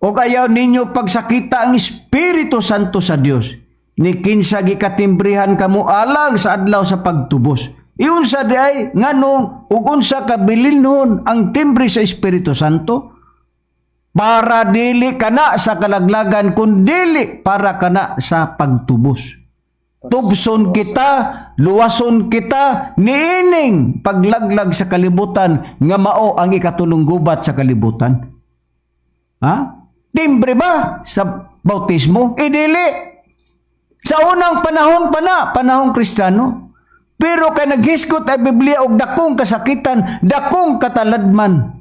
"O ayaw ninyo pagsakita ang Espiritu Santo sa Dios. Ni kinsa gikatimbrihan kamo alang sa adlaw sa pagtubos." Iunsa di ay nganong ug unsa kabilinhon ang timbre sa Espiritu Santo? Para dili kana sa kalaglagan kun dili para kana sa pagtubos. Tubson kita, luwason kita niining paglaglag sa kalibutan nga mao ang ikatulong gubat sa kalibutan. Ha? Timbre ba sa bautismo? Idili. Sa unang panahon pa na, panahong Kristiyano. Pero kay naghisgot ay Biblia og dakong kasakitan, dakong kataladman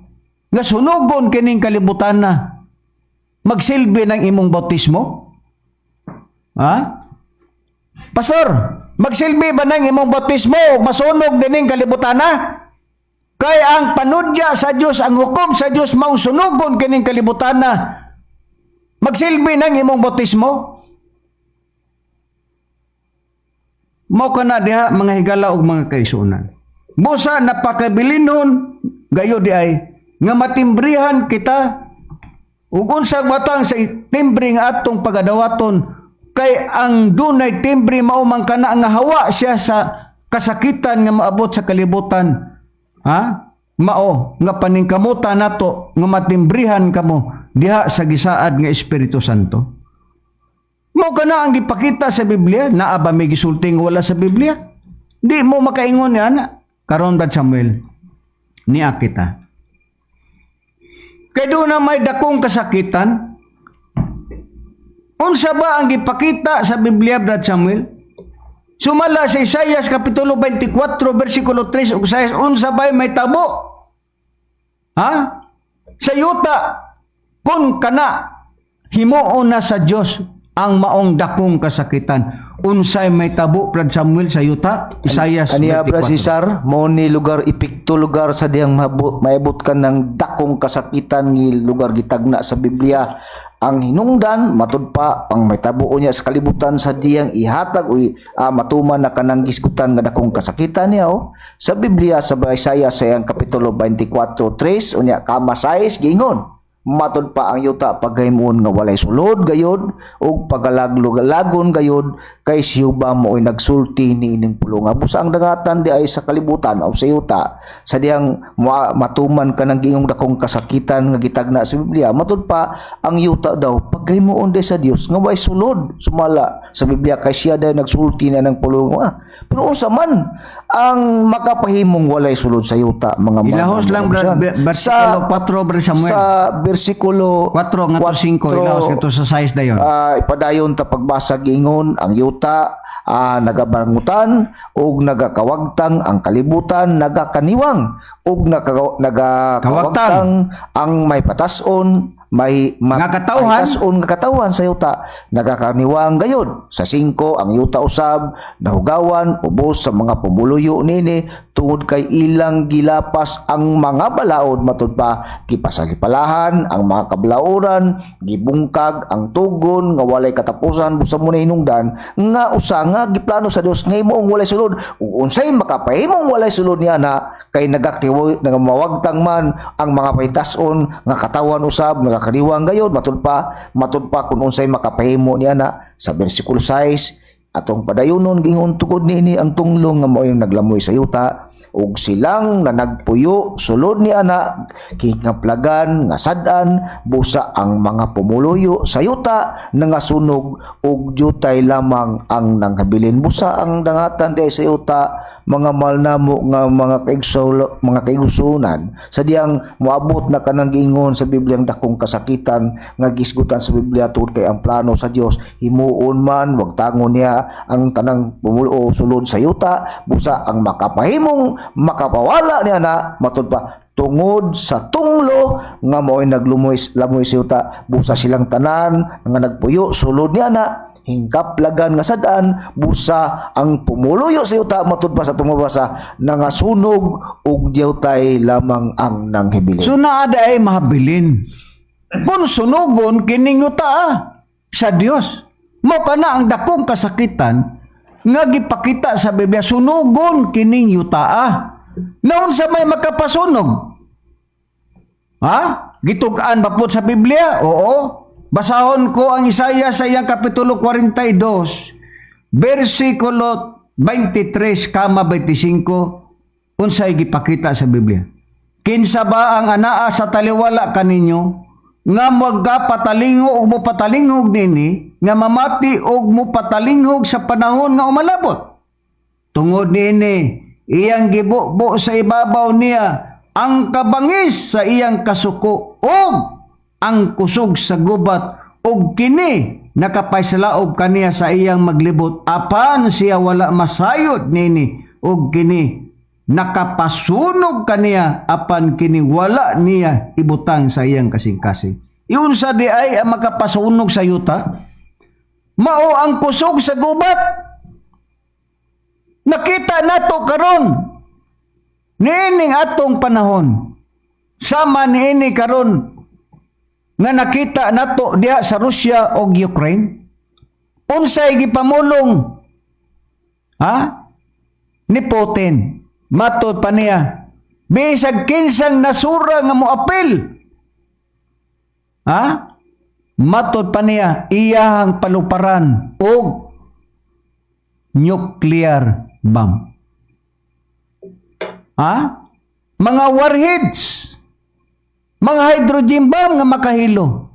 nga sunugon kining kalibutan na. Magsilbi ng imong bautismo? Ha? Pastor, Magsilbi ba nang imong bautismo ug masunog dining kalibutana? Kay ang panudya sa Dios, ang hukom sa Dios mao sunugon kining kalibutana. Magsilbi nang imong bautismo? Mao kana diha, mga higala ug mga kaisunan. Busa napakabilinhon gayo di ay nga matimbrihan kita ug unsang matang sa timbre nga atong pagadawaton, kay ang dunay timbre mao man kana nga hawa siya sa kasakitan nga maabot sa kalibutan. Ha? Mao nga paningkamutan nato nga matimbrihan kamo diha sa gisaad nga Espiritu Santo. Mao kana ang gipakita sa Biblia, naa ba may gisulti nga wala sa Biblia? Di mo makaingon ni ana. Karon, Brad Samuel, niya kita. Kay doon na may dakong kasakitan. Unsa ba ang gipakita sa Biblia, Brad Samuel? Sumala sa Isaias Kapitulo 24, versikulo 3 ug 6, unsa ba'y may tabo? Ha? Sa yuta, kung kana himuon na sa Dios ang maong dakong kasakitan. Unsay may tabo, Brad Samuel, sa yuta? Isaias Aniya, Brad 24. Cesar, mao ni lugar epekto lugar sa diyang maabot ka ng dakong kasakitan ni lugar gitagna sa Biblia. Ang hinungdan matud pa ang may tabo niya sa kalibutan sa diyang ihatag uy matuman na kanang gisgutan nga dakong kasakitan niya, oh. Sa Biblia sa Isaiah sa iyang kapitulo 24:3 unya kama 6 giingon, matud pa ang yuta paghimuon nga walay sulod gayod ug pagalaglagon gayod kay si Jehova mao'y nagsulti niining pulong. Busa ang dangatan di ay sa kalibutan o sa yuta sa diyang matuman ka ng giingong dakong kasakitan nga gitagna sa Biblia, matud pa ang yuta daw paghimuon di sa Dios nga walay sulod sumala sa Biblia kay siya daw nagsulti na ng pulong. Pero unsa man ang makapahimong walay sulod sa yuta, mga Ilahos lang, Brad, versikulo 4, Brad Samuel. Sa versikulo 4 ngadto 5, ilahos ngadto sa 6 dayon. Ipadayon ta pagbasa, gingon ang yuta nagabangutan ug nagakawagtang, ang kalibutan nagakaniwang ug nagakawagtang ang may patason may Nga katawhan. patason nga katawhan sa yuta nagakaniwang gayod. Sa 5, ang yuta usab nahugawan ubos sa mga pumuluyo nini tungod kay ilang gilapas ang mga balaod. Matud pa gipasalipalahan ang mga kabalauran, gibungkag ang tugon nga walay katapusan. Busa mo na hinungdan nga usa nga giplano sa Dios nga himuong walay sulod ug unsay makapahimong walay sulod niya na kay nagakiwo nagamawagtang man ang mga paytas-on nga katawan usab nagakaniwang gayod. Matud pa kung unsay makapahimo niya na sa bersikulo 6 atong padayunon, gingon tungod niini ang tunglong nga mao'y naglamoy sa yuta ug silang na nagpuyo sulod ni ana kingaplagan nga sad-an. Busa ang mga pumuluyo sa yuta nangasunog ug jutay lamang ang nanghabilin. Busa ang dangatan di sa yuta, mga mahal namo nga mga kaigsuonan, sa diyang moabot na kanang giingon sa Biblia ang dakong kasakitan nga gisgutan sa Biblia tungod kay ang plano sa Dios himuon man wagtangon niya ang tanang pumulo sulod sa yuta. Busa ang makapahimong makapawala niya na matud pa tungod sa tunglo nga mao'y naglumoy lamoy sa yuta. Busa silang tanan nga nagpuyo sulod niya na hingkaplagan nga sad-an. Busa ang pumuluyo sa yuta matud pa sa tumabasa nangasunog ug diyawtay lamang ang nanghibilin. So naa ay mahabilin. Kung sunugon kining yuta sa Dios. Mao kana ang dakong kasakitan nga gipakita sa Biblia, sunugon kining yuta. Naunsa may makapasunog? Ha? Gitug-an ba po sa Biblia? Oo. Basahon ko ang Isaiah sa iyang Kapitulo 42, versikulo 23 kama 25, unsay gipakita sa Biblia. Kinsa ba ang anaa sa taliwala kaninyo nga magapatalingo ug mopatalingog nini, nga mamati og mopatalingog sa panahon nga umalabot? Tungod niini, iyang gibubo sa ibabaw niya ang kabangis sa iyang kasuko ug ang kusog sa gubat, ug kini nakapaysalaob kaniya sa iyang maglibot, apan siya wala masayod nini, ug kini nakapasunog kaniya, apan kini wala niya ibutang sa iyang kasing-kasing. Iunsa di ay ang makapasunog sa yuta? Mao ang kusog sa gubat. Nakita nato karon niining atong panahon, sama niini karon nga nakita nato diha sa Russia og Ukraine. Unsay gipamulong, ha, ni Putin? Matod pa niya, bisag kinsang nasura nga moapil, ha, matod pa niya, iyahang paluparan og nuclear bomb, ha, mga warheads, mga hydrogen bomb nga makahilo.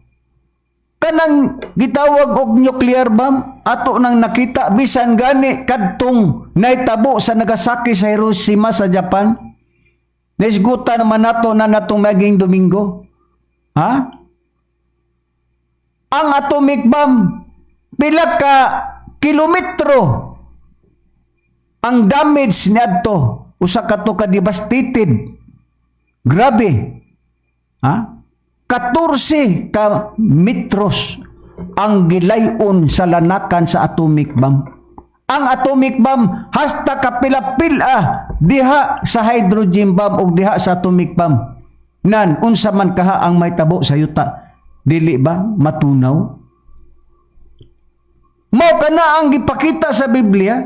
Kanang gitawag og nuclear bomb, ato nang nakita bisan gani kadtong nahitabo sa Nagasaki, sa Hiroshima, sa Japan. Naisgutan naman nato na natong maging Domingo, ha. Ang atomic bomb, pila ka kilometro ang damage niadto? Usa ka to ka devastated, grabe, ha. 14 ka metros ang gilayon sa lanakan sa atomic bomb. Ang atomic bomb hasta kapila-pila diha sa hydrogen bomb o diha sa atomic bomb. Nan unsa man kaha ang mahitabo sa yuta? Dili ba matunaw? Mao kana ang gipakita sa Biblia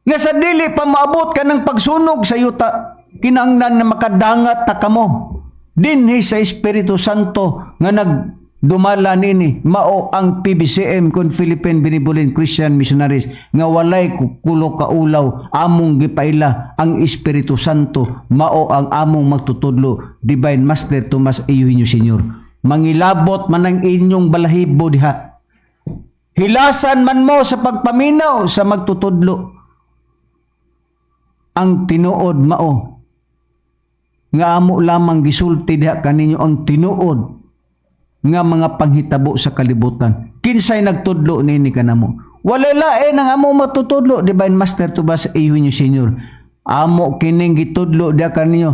nga sa dili pa maabot ka ng pagsunog sa yuta, kinahanglan na makadangat ta kamo dinhi sa Espiritu Santo nga nagdumala nini, mao ang PBCM kon Philippine Benevolent Christian Missionaries, nga walay kulo kaulaw. Among gipaila ang Espiritu Santo, mao ang among magtutudlo, Divine Master Tomas Eugenio Senior. Mangilabot man ang inyong balahibo diha, hilasan man mo sa pagpaminaw sa magtutudlo, ang tinuod mao nga amo lamang gisulti diha kaninyo ang tinuod nga mga panghitabo sa kalibutan. Kinsay nagtudlo nini kanamo? Wala lain ang amo matutudlo, Divine Master Tomas Eugenio Senior. Amo kining gitudlo diha kaninyo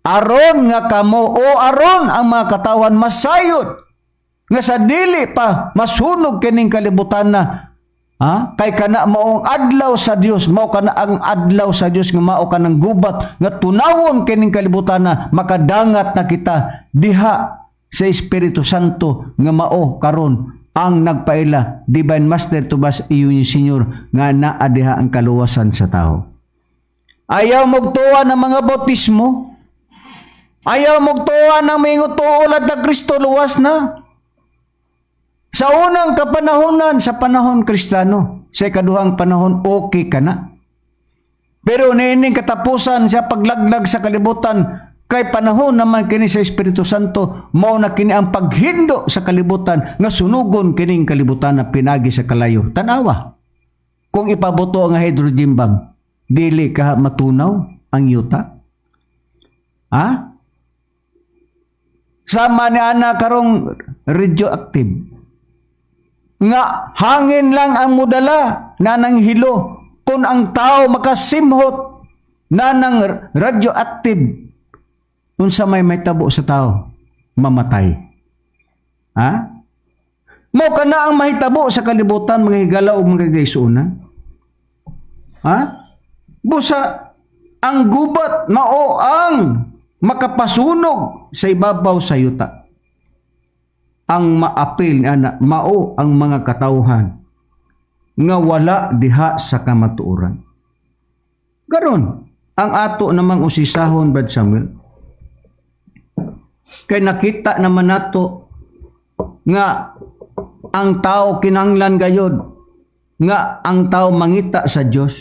aron nga kamo o aron ang mga katawan masayod nga sa dili pa masunog kining kalibutan na. Ha? Kay kana maong adlaw sa Dios, mao kana ang adlaw sa Dios nga mao kanang gubat nga tunawon kining kalibutan na makadangat na kita diha sa Espiritu Santo nga mao karon ang nagpaila, Divine Master Tomas Eugenio Senior, nga naa diha ang kaluwasan sa tao. Ayaw mogtuwa ng mga bautismo. Ayaw mogtuwa ng mga tuulad na Kristo luwas na. Sa unang kapanahonan, sa panahon Kristiyano, sa ikaduhang panahon, okay ka na. Pero niining katapusan sa paglaglag sa kalibutan, kay panahon naman kini sa Espiritu Santo, mao na kini ang paghindo sa kalibutan nga sunugon kining kalibutan na pinagi sa kalayo. Tanawa. Kung ipaboto ang hydrogen bomb, dili ka matunaw ang yuta? Ha? Sama ni ana karong radioactive nga hangin lang ang mudala na nang hilo. Kung ang tao makasimhot na ng radioactive, unsa may mahitabo sa tao? Mamatay, ha. Mao kana ang mahitabo sa kalibutan, mga higala o mga kaigsuonan, ha. Busa ang gubat mao ang makapasunog sa ibabaw sa yuta. Ang maapil ana mao ang mga katawhan nga wala diha sa kamatuoran. Karon, ang ato namang usisahon, Brad Samuel, kay nakita naman nato nga ang tao kinanglan gayod nga ang tao mangita sa Dios.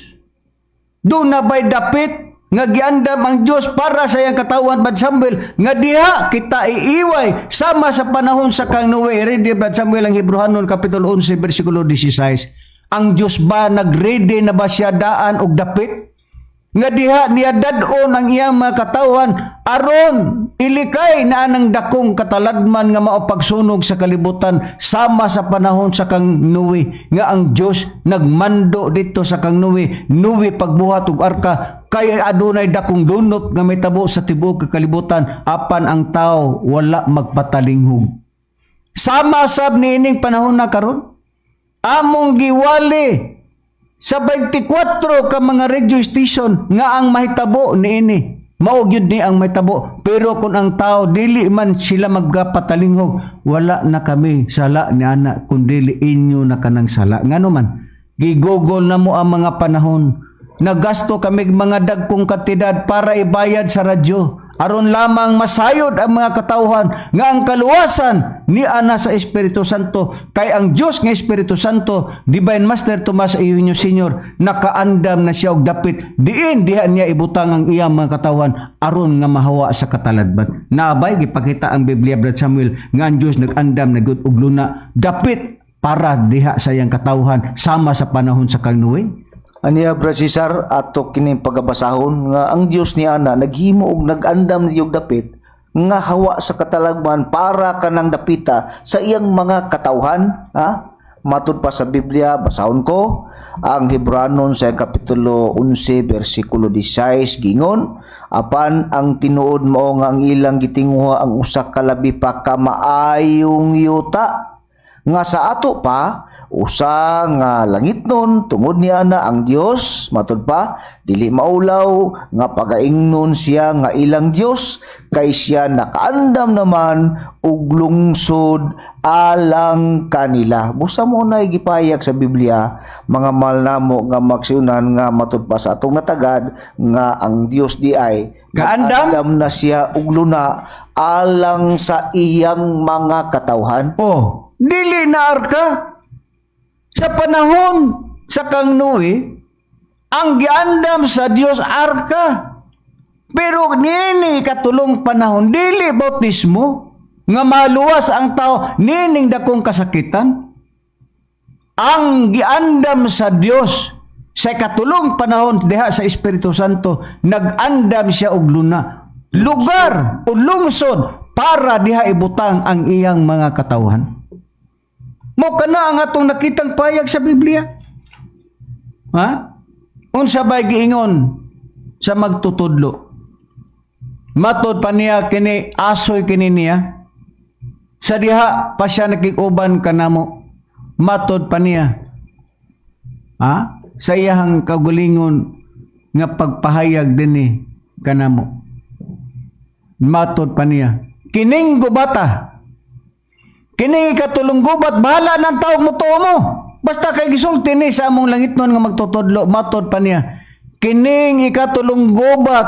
Duna ba'y dapit nga giandam ang Dios para sa iyang katawan, Brad Samuel, nga diha kita iiway sama sa panahon sa kang Noe? Ready, Brad Samuel, ang Hebreohanon Kapitulo 11 versikulo 16. Ang Dios ba, nagready na ba siya daan og dapit nga diha niya dad-on ang iyang mga katawhan aron ilikay na anang dakong kataladman nga mao pagsunog sa kalibutan sama sa panahon sa kang Noe, nga ang Dios nagmando dito sa kang Noe, "Noe, pagbuhat og arka kay adunay dakong dunot nga mahitabo sa tibuok kalibutan"? Apan ang tao wala magpatalinghog. Sama sab niining panahon na karon, among giwali. Sa 24 ka mga radio station nga ang mahitabo niini. Mao gyud ni ang mahitabo. Pero kung ang tao dili man sila magkapatalingog, wala na kami sala ni ana kun dili inyo na kanang sala. Ngano man, gigugol na mo ang mga panahon. Nagasto kami mga dagkong kantidad para ibayad sa radyo aron lamang masayod ang mga katawhan nga ang kaluwasan ni ana sa Espiritu Santo, kay ang Dios nga Espiritu Santo, Divine Master Tomas Eugenio Senior, nakaandam na siya og dapit diin diha niya ibutang ang iyang mga katawhan aron nga mahawa sa kataladban. Naabay gipakita ang Biblia, Brad Samuel, nga ang Dios nag-andam na gud og luna dapit para diha sa iyang katawhan sama sa panahon sa kang Noe. Aniya, Brad Cesar, ato kining pagabasahon nga ang Dios ni ana naghimo og nag-andam ni og dapit nga hawa sa katalagman para kanang dapita sa iyang mga katawhan, ha? Matud pa sa Biblia, basahon ko ang Hebranon sa kapitulo 11 bersikulo 16, gingon, "Apan ang tinuod mao nga ang ilang gitinguha ang usa ka labi pa ka maayong yuta nga sa ato pa usa nga langitnon. Tungod ni ana ang Dios," matud pa, "dili maulaw nga pagaingnon siya nga ilang Dios kay siya nakaandam naman og lungsod alang kanila." Busa mo na gipahayag sa Biblia, mga mahal namo nga magsiunan, nga matud pa sa atong natagad nga ang Dios di ay Kaandam? Nag-andam na siya og luna alang sa iyang mga katawhan. Oh, dili na arka. Sa panahon sa kang Noe, ang giandam sa Dios arka. Pero niini katulong panahon, dili bautismo nga maluwas ang tao nining dakong kasakitan. Ang giandam sa Dios sa katulong panahon diha sa Espiritu Santo, nag-andam siya og luna, lugar o lungsod para diha ibutang ang iyang mga katawhan. Mo kana ang atong nakitang payag sa Biblia. Ha? Unsa bay giingon sa magtutudlo? Matod pa niya kini, asoy kini niya. Sa diha pa siya nakig-uban kanamo. Matod pa niya. Ha? Sa iyahang kaugalingon nga pagpahayag dinhi kanamo. Matod pa niya. Kining gubata, kini ikatulong gubat, bahala ng tawag mo tuo mo. Basta kay gisulti ni sa among langitnon nga magtutudlo, matod pa niya. Kining ikatulong gubat,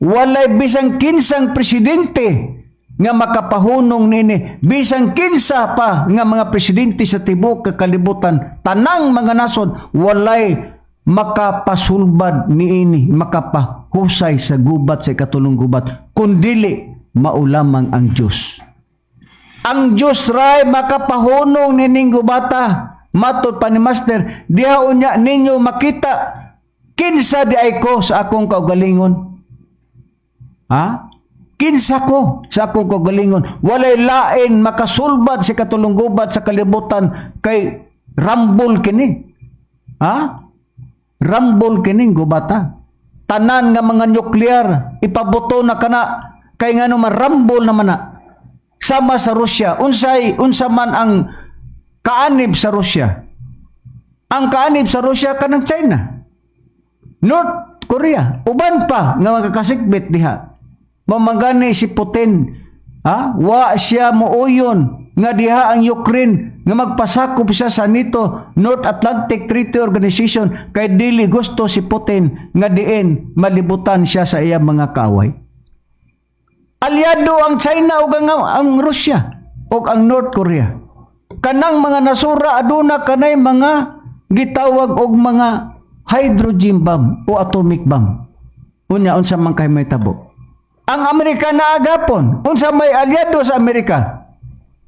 walay bisang kinsang presidente nga makapahunong nini, bisang kinsa pa nga mga presidente sa tibuok kalibutan, tanang mga nasod, walay makapasulbad niini, makapahusay sa gubat, sa ikatulong gubat, kundili mao lamang ang Dios. Ang Diyos ray makapahunong nining gubata. Matod pa ni Master, diha unya ninyo makita kinsa di ay ko sa akong kaugalingon. Ha? Kinsa ko sa akong kaugalingon. Walay lain makasulbad sa katulong gubat sa kalibutan kay rambol kini. Ha? Rambol kining gubata. Tanan nga mga nuklear ipabuto na kana kay ngano man rambol naman na. Sama sa Russia, unsay unsa man ang kaanib sa Russia? Ang kaanib sa Russia kanang China, North Korea, uban pa nga makakasikbit diha. Mamagani si Putin, ha? Wa siya muuyon nga diha ang Ukraine nga magpasakop siya sa NATO, North Atlantic Treaty Organization, kay dili gusto si Putin nga diin malibutan siya sa iyang mga kaaway. Alyado ang China ug ang Russia ug ang North Korea. Kanang mga nasura aduna kanay mga gitawag og mga hydrogen bomb o atomic bomb. Unya, unsa man kay may tabo? Ang Amerika na agapon, unsa may alyado sa Amerika?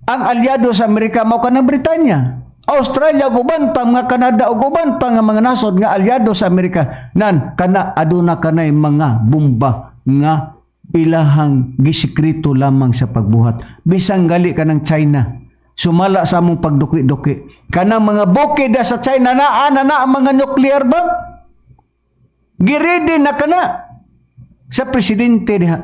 Ang alyado sa Amerika mao kanang Britanya, Australia ug uban pa mga Canada ug uban pa nga mga nasod nga alyado sa Amerika. Nan kana aduna kanay mga bomba nga ilahang gisikreto lamang sa pagbuhat. Bisang gali ka ng China, sumala sa among pagduki-duki. Kanang mga bukid sa China naa na na ang mga nuclear bomb. Giready na kana sa presidente diha.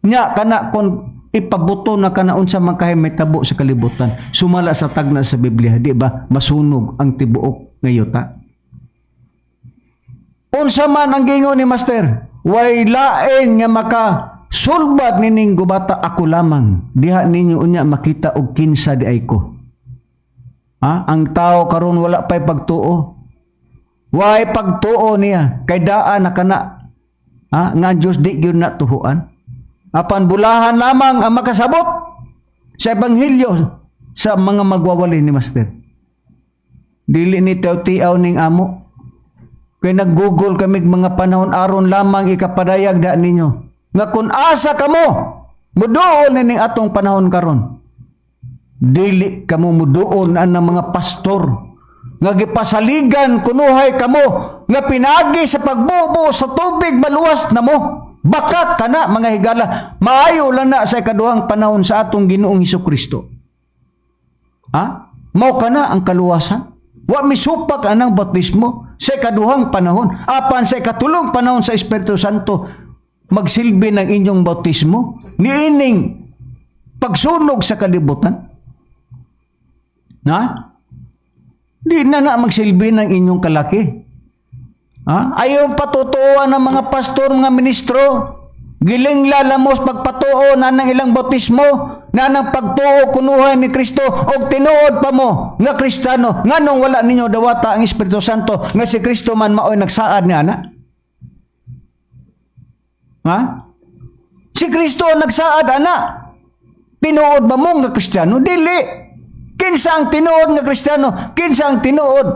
Nya kana kon ipabuto na kana, unsa man kahay may tabo sa kalibutan? Sumala sa tagna sa Biblia, di ba masunog ang tibuok nga yuta? Unsa man ang giingon ni Master, way lain nga maka sulbad nining gubata, ako lamang. Diha ninyo unya makita og kinsa di ay ko. Ha? Ang tao karon wala pa'y pagtuo. Way pagtuo niya kay daan na kana. Ha? Nga ang Diyos di gyud na tuhuan. Apan bulahan lamang ang makasabot sa ebanghelyo sa mga magwawali ni Master. Dili ni tiaw-tiaw ning amo. Kay nag-google kami mga panahon aron lamang ikapadayag da ninyo. Nga kung asa kamo, muduol nining atong panahon karon. Dili kamo muduol na ng mga pastor nga gipasaligan kunuhay kamo nga pinagi sa pagbubo sa tubig maluwas na mo. Baka kana, mga higala, maayo lang na sa ikaduhang panahon sa atong Ginoong Hesus Kristo. Ha? Mao kana ang kaluwasan? Wa misupak anang bautismo sa ikaduhang panahon. Apan sa ikatulong panahon sa Espiritu Santo, magsilbi ng inyong bautismo niining pagsunog sa kalibutan. Na? Di na na magsilbi ng inyong kalaki. Ha? Ayaw patutuuan ng mga pastor, mga ministro. Giling lalamos pagpatuo na ng ilang bautismo, na ng pagtuo kunuhay ni Kristo, og tinuod pa mo nga Kristiyano, nganong wala ninyo dawata ang Espiritu Santo, nga si Kristo man maoy nagsaad niya na? Ha? Si Kristo ang nagsaad ana. Tinuod ba mo nga Kristiyano? Dili. Kinsa ang tinuod nga Kristiyano? Kinsa ang tinuod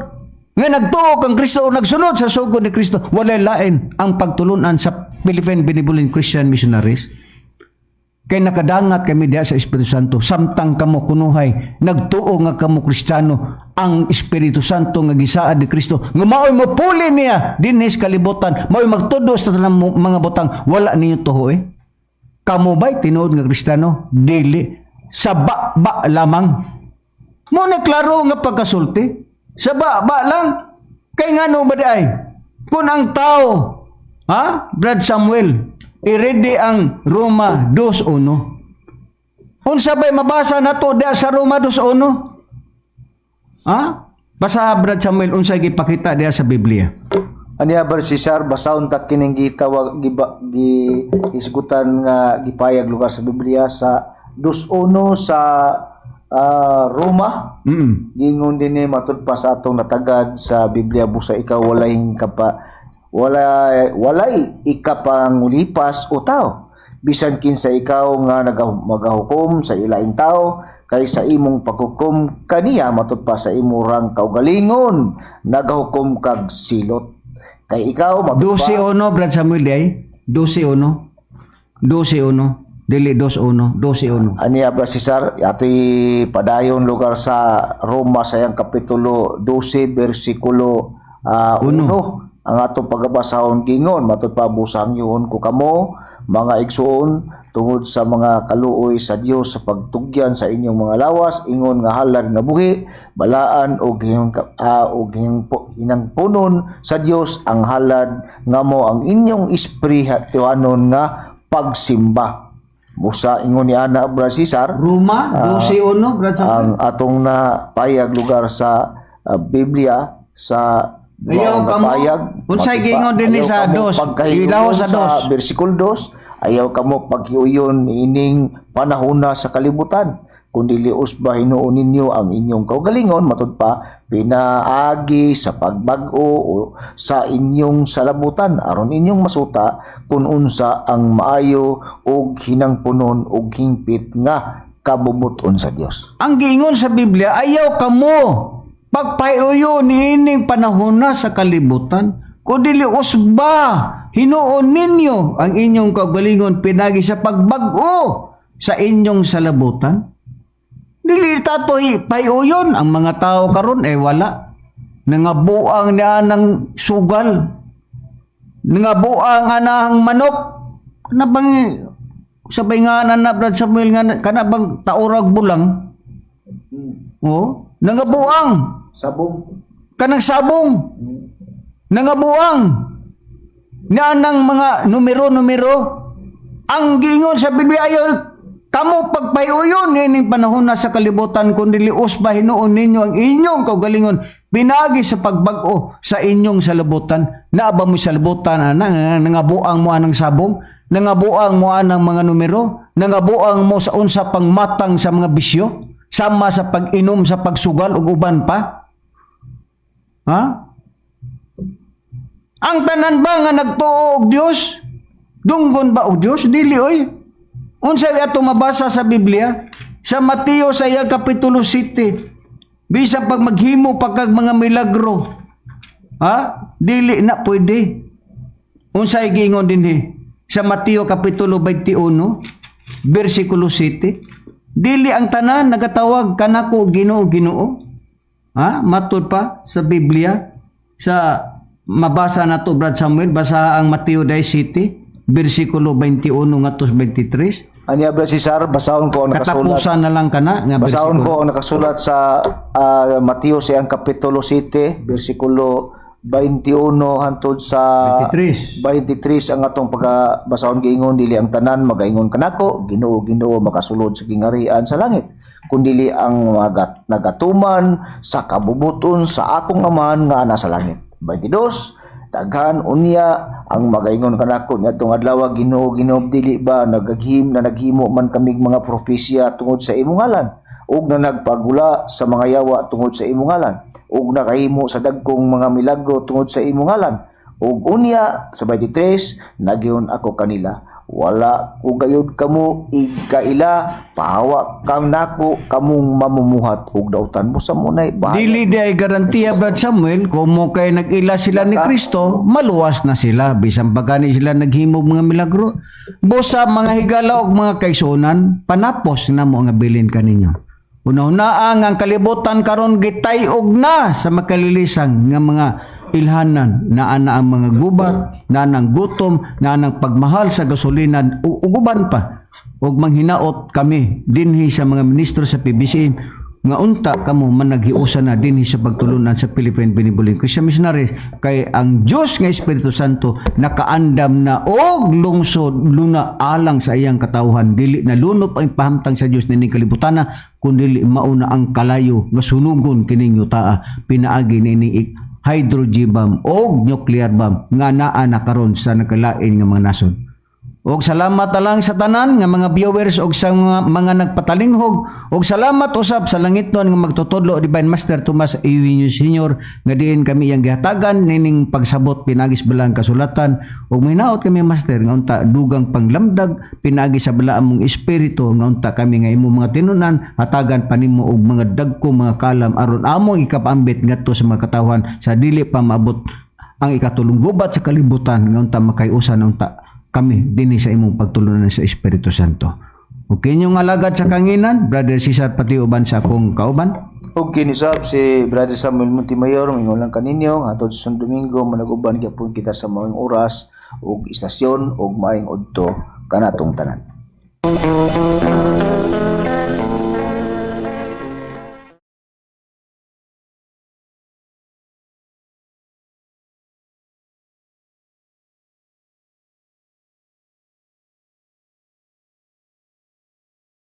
nga nagtuo kang Kristo o nagsunod sa sugod ni Kristo? Walay lain ang pagtulunan sa Philippine Benevolent Christian Missionaries. Kay nakadangat kami diha sa Espiritu Santo samtang kamo kunuhay nagtuo nga kamo Kristiyano, ang Espiritu Santo nga gisaad ni Kristo nga maoy mopuli niya dinhi sa kalibutan, maoy magtudo sa tanang mga butang, wala ninyo tuho eh. Kamo ba'y tinuod nga Kristiyano? Dili, sa ba lamang mo na. Klaro nga pagkasulti, sa ba lang. Kay ngano ba di ay kung ang tao, ha, Brad Samuel, i-ready ang Roma 2.1. Unsa ba'y mabasa nato diha sa Roma 2.1? Ha? Basa, Brad Samuel, unsa gipakita diha sa Biblia? Aniya, Brad Cesar, basahon ta kining gitawag giba, gi hisgutan nga gipayag lugar sa Biblia sa 2.1 sa Roma. Gingon dinhi, matud pa sa atong natagad sa Biblia, busa ikaw walay kapa wala walay ikapangulipas o tao bisan kinsa ikaw nga magahukom sa ilaing tao, kay sa imong paghukom kaniya, matud pa sa imong kaugalingon, nagahukom kag silot, kay ikaw matud pa 12.1, Brad Samuel, di ay? 12.1. 12.1. Dili 2.1, 12.1. Aniya, Brad Cesar, atoy padayon lugar sa Roma sa iyang kapitulo 12 bersikulo 1. Ang atong pagabasahon gingon, matud pa, "Busang yun ko kamo, mga igsuon, tungod sa mga kaluoy sa Dios sa pagtugyan sa inyong mga lawas ingon nga halad nga buhi, balaan ug hinangpunon sa Dios, ang halad nga mo ang inyong espirituhanon nga pagsimba." Busa ingon ni ana, Brad Cesar, Roma 12.1, Brad Samuel. Ang atong na payag lugar sa Biblia sa Ayaw maong kamo. napayag, Unsay matupa, gingon dinhi ayaw sa kamo dos? pagkahiuyon Ilaw sa dos. Bersikulo 2, ayaw kamo paghiuyon ining panahona sa kalibutan, kundi usba hinuon ninyo ang inyong kaugalingon, matud pa, pinaagi sa pagbag-o o sa inyong salabutan, aron inyong masuta kung unsa ang maayo ug hinangpunon ug hingpit nga kabubut-on sa Dios. Ang giingon sa Biblia, ayaw kamo pagpahiuyon niining panahon na sa kalibutan, kundi usba hinuon ninyo ang inyong kaugalingon pinagi sa pagbag-o sa inyong salabutan. Dili tato pahiuyon ang mga tao karon eh wala. Nangabuang niya ng sugal. Nangabuang anang manok. Kana bang sabay nga na Brad Samuel, nga kana bang taurag bulang? Oh, nangabuang Sabong. Kanang sabong. Nangabuang. Niya ng mga numero-numero. Ang giingon sa Biblia, ayaw kamo pagpahiuyon ining panahon na sa kalibutan, kundi usba hinuon ninyo ang inyong kaugalingon. Pinaagi sa pagbag-o sa inyong salabutan. Naa ba mo salabutan ana nangabuang mo anang sabong, nangabuang mo anang mga numero, nangabuang mo sa unsa pang matang sa mga bisyo, sama sa pag-inom, sa pagsugal ug uban pa? Ha? Ang tanan ba nga nagtuo og Dios? Dunggon ba og Dios? Dili oy. Unsa ato mabasa sa Biblia? Sa Mateo sa iya kapitulo 7. Bisan pag maghimo pa kag mga milagro. Ha? Dili na pwede. Unsay giingon dinhi? Sa Mateo kapitulo 21, bersikulo 7. Dili ang tanan nagatawag kanako Ginoo, Ginoo. Ha? Matud pa sa Biblia, sa mabasa nato, Brad Samuel, basa ang Mateo 7 bersikulo 21 ngadto 23. Anya, Brad Cesar, basahon ko ang nakasulat. Katapusan na lang kana nga Basahon bersikulo. ko ang nakasulat sa Mateo sa iyang kapitulo 7, bersikulo 21 hantod sa 23. 23 ang atong pagkabasahon. Giingon, "Dili ang tanan magaingon kanako, Ginoo, Ginoo, makasulod sa gingarian sa langit, kundili ang nagatuman sa kabubuton sa akong Amahan nga nasa langit." 22, "Daghan unya ang magaingon kanako niadtong adlaw, Ginoo, Ginoo, dili ba nagaghim na naghimo man kamig mga propesya tungod sa imong ngalan, ug na nagpagula sa mga yawa tungod sa imong ngalan, ug nakahimo sa dagkong mga milagro tungod sa imong ngalan?" Ug unya sa 23, "Nag-ingon ako kanila, Wala ko gayud kamo igkaila, pahawa kam nako kamong mamumuhat og dautan." Busa mo nay bahala. Dili di ay garantiya, Brad Samuel, kung mo kay nag-ila sila ni Kristo, maluwas na sila. Bisan pa gani sila naghimog mga milagro. Busa, mga higala og mga kaigsuonan, panapos na mo nga bilin kaninyo. Una-una ang kalibutan karon gitay-og na sa makalilisang nga mga ilhanan, naa na ang mga gubat, naa ang gutom, naa ang pagmahal sa gasolina ug uban pa. Ug manghinaot kami dinhi sa mga ministro sa PBCM nga unta kamo managhiusa na dinhi sa pagtulunan sa Philippine Benevolent Christian Missionaries, kay ang Dios nga Espiritu Santo nakaandam na og lungsod luna alang sa iyang katawhan. Dili na lunop ang pahamtang sa Dios nining kalibutan, kundi mauna ang kalayo nga sunugon kining yutaa pinaagi nining hydrogen bomb og nuclear bomb nga naa na karon sa nakalain nga mga nasod. Og salamat na lang sa tanan nga mga viewers og sa mga nagpatalinghog, og salamat usab sa langitnon nga magtutudlo, Divine Master Tomas Eugenio Senior, nga diin kami iyang gihatagan nining pagsabot pinaagi sa balang kasulatan. Og mahinaot kami, Master, nga unta dugang panglamdag pinaagi sa balaan mong espiritu, nga unta kami nga imong mga tinunan hatagan pa nimo og mga dagko mga kalam aron among ikapaambit ngadto sa mga katawhan sa dili pa maabot ang ikatulong gubat sa kalibutan, nga unta makayusan unta kami dinhi sa imong pagtulunan sa Espiritu Santo. Ug inyong alagad sa kanginan, Brother Cesar Pati, uban sa akong kauban. Ug kini sab si Brother Samuel Montemayor, mingon lang kaninyo hantod sa Domingo, managuban gyapon kita sa maayong oras ug istasyon ug maayong udto kanatong tanan.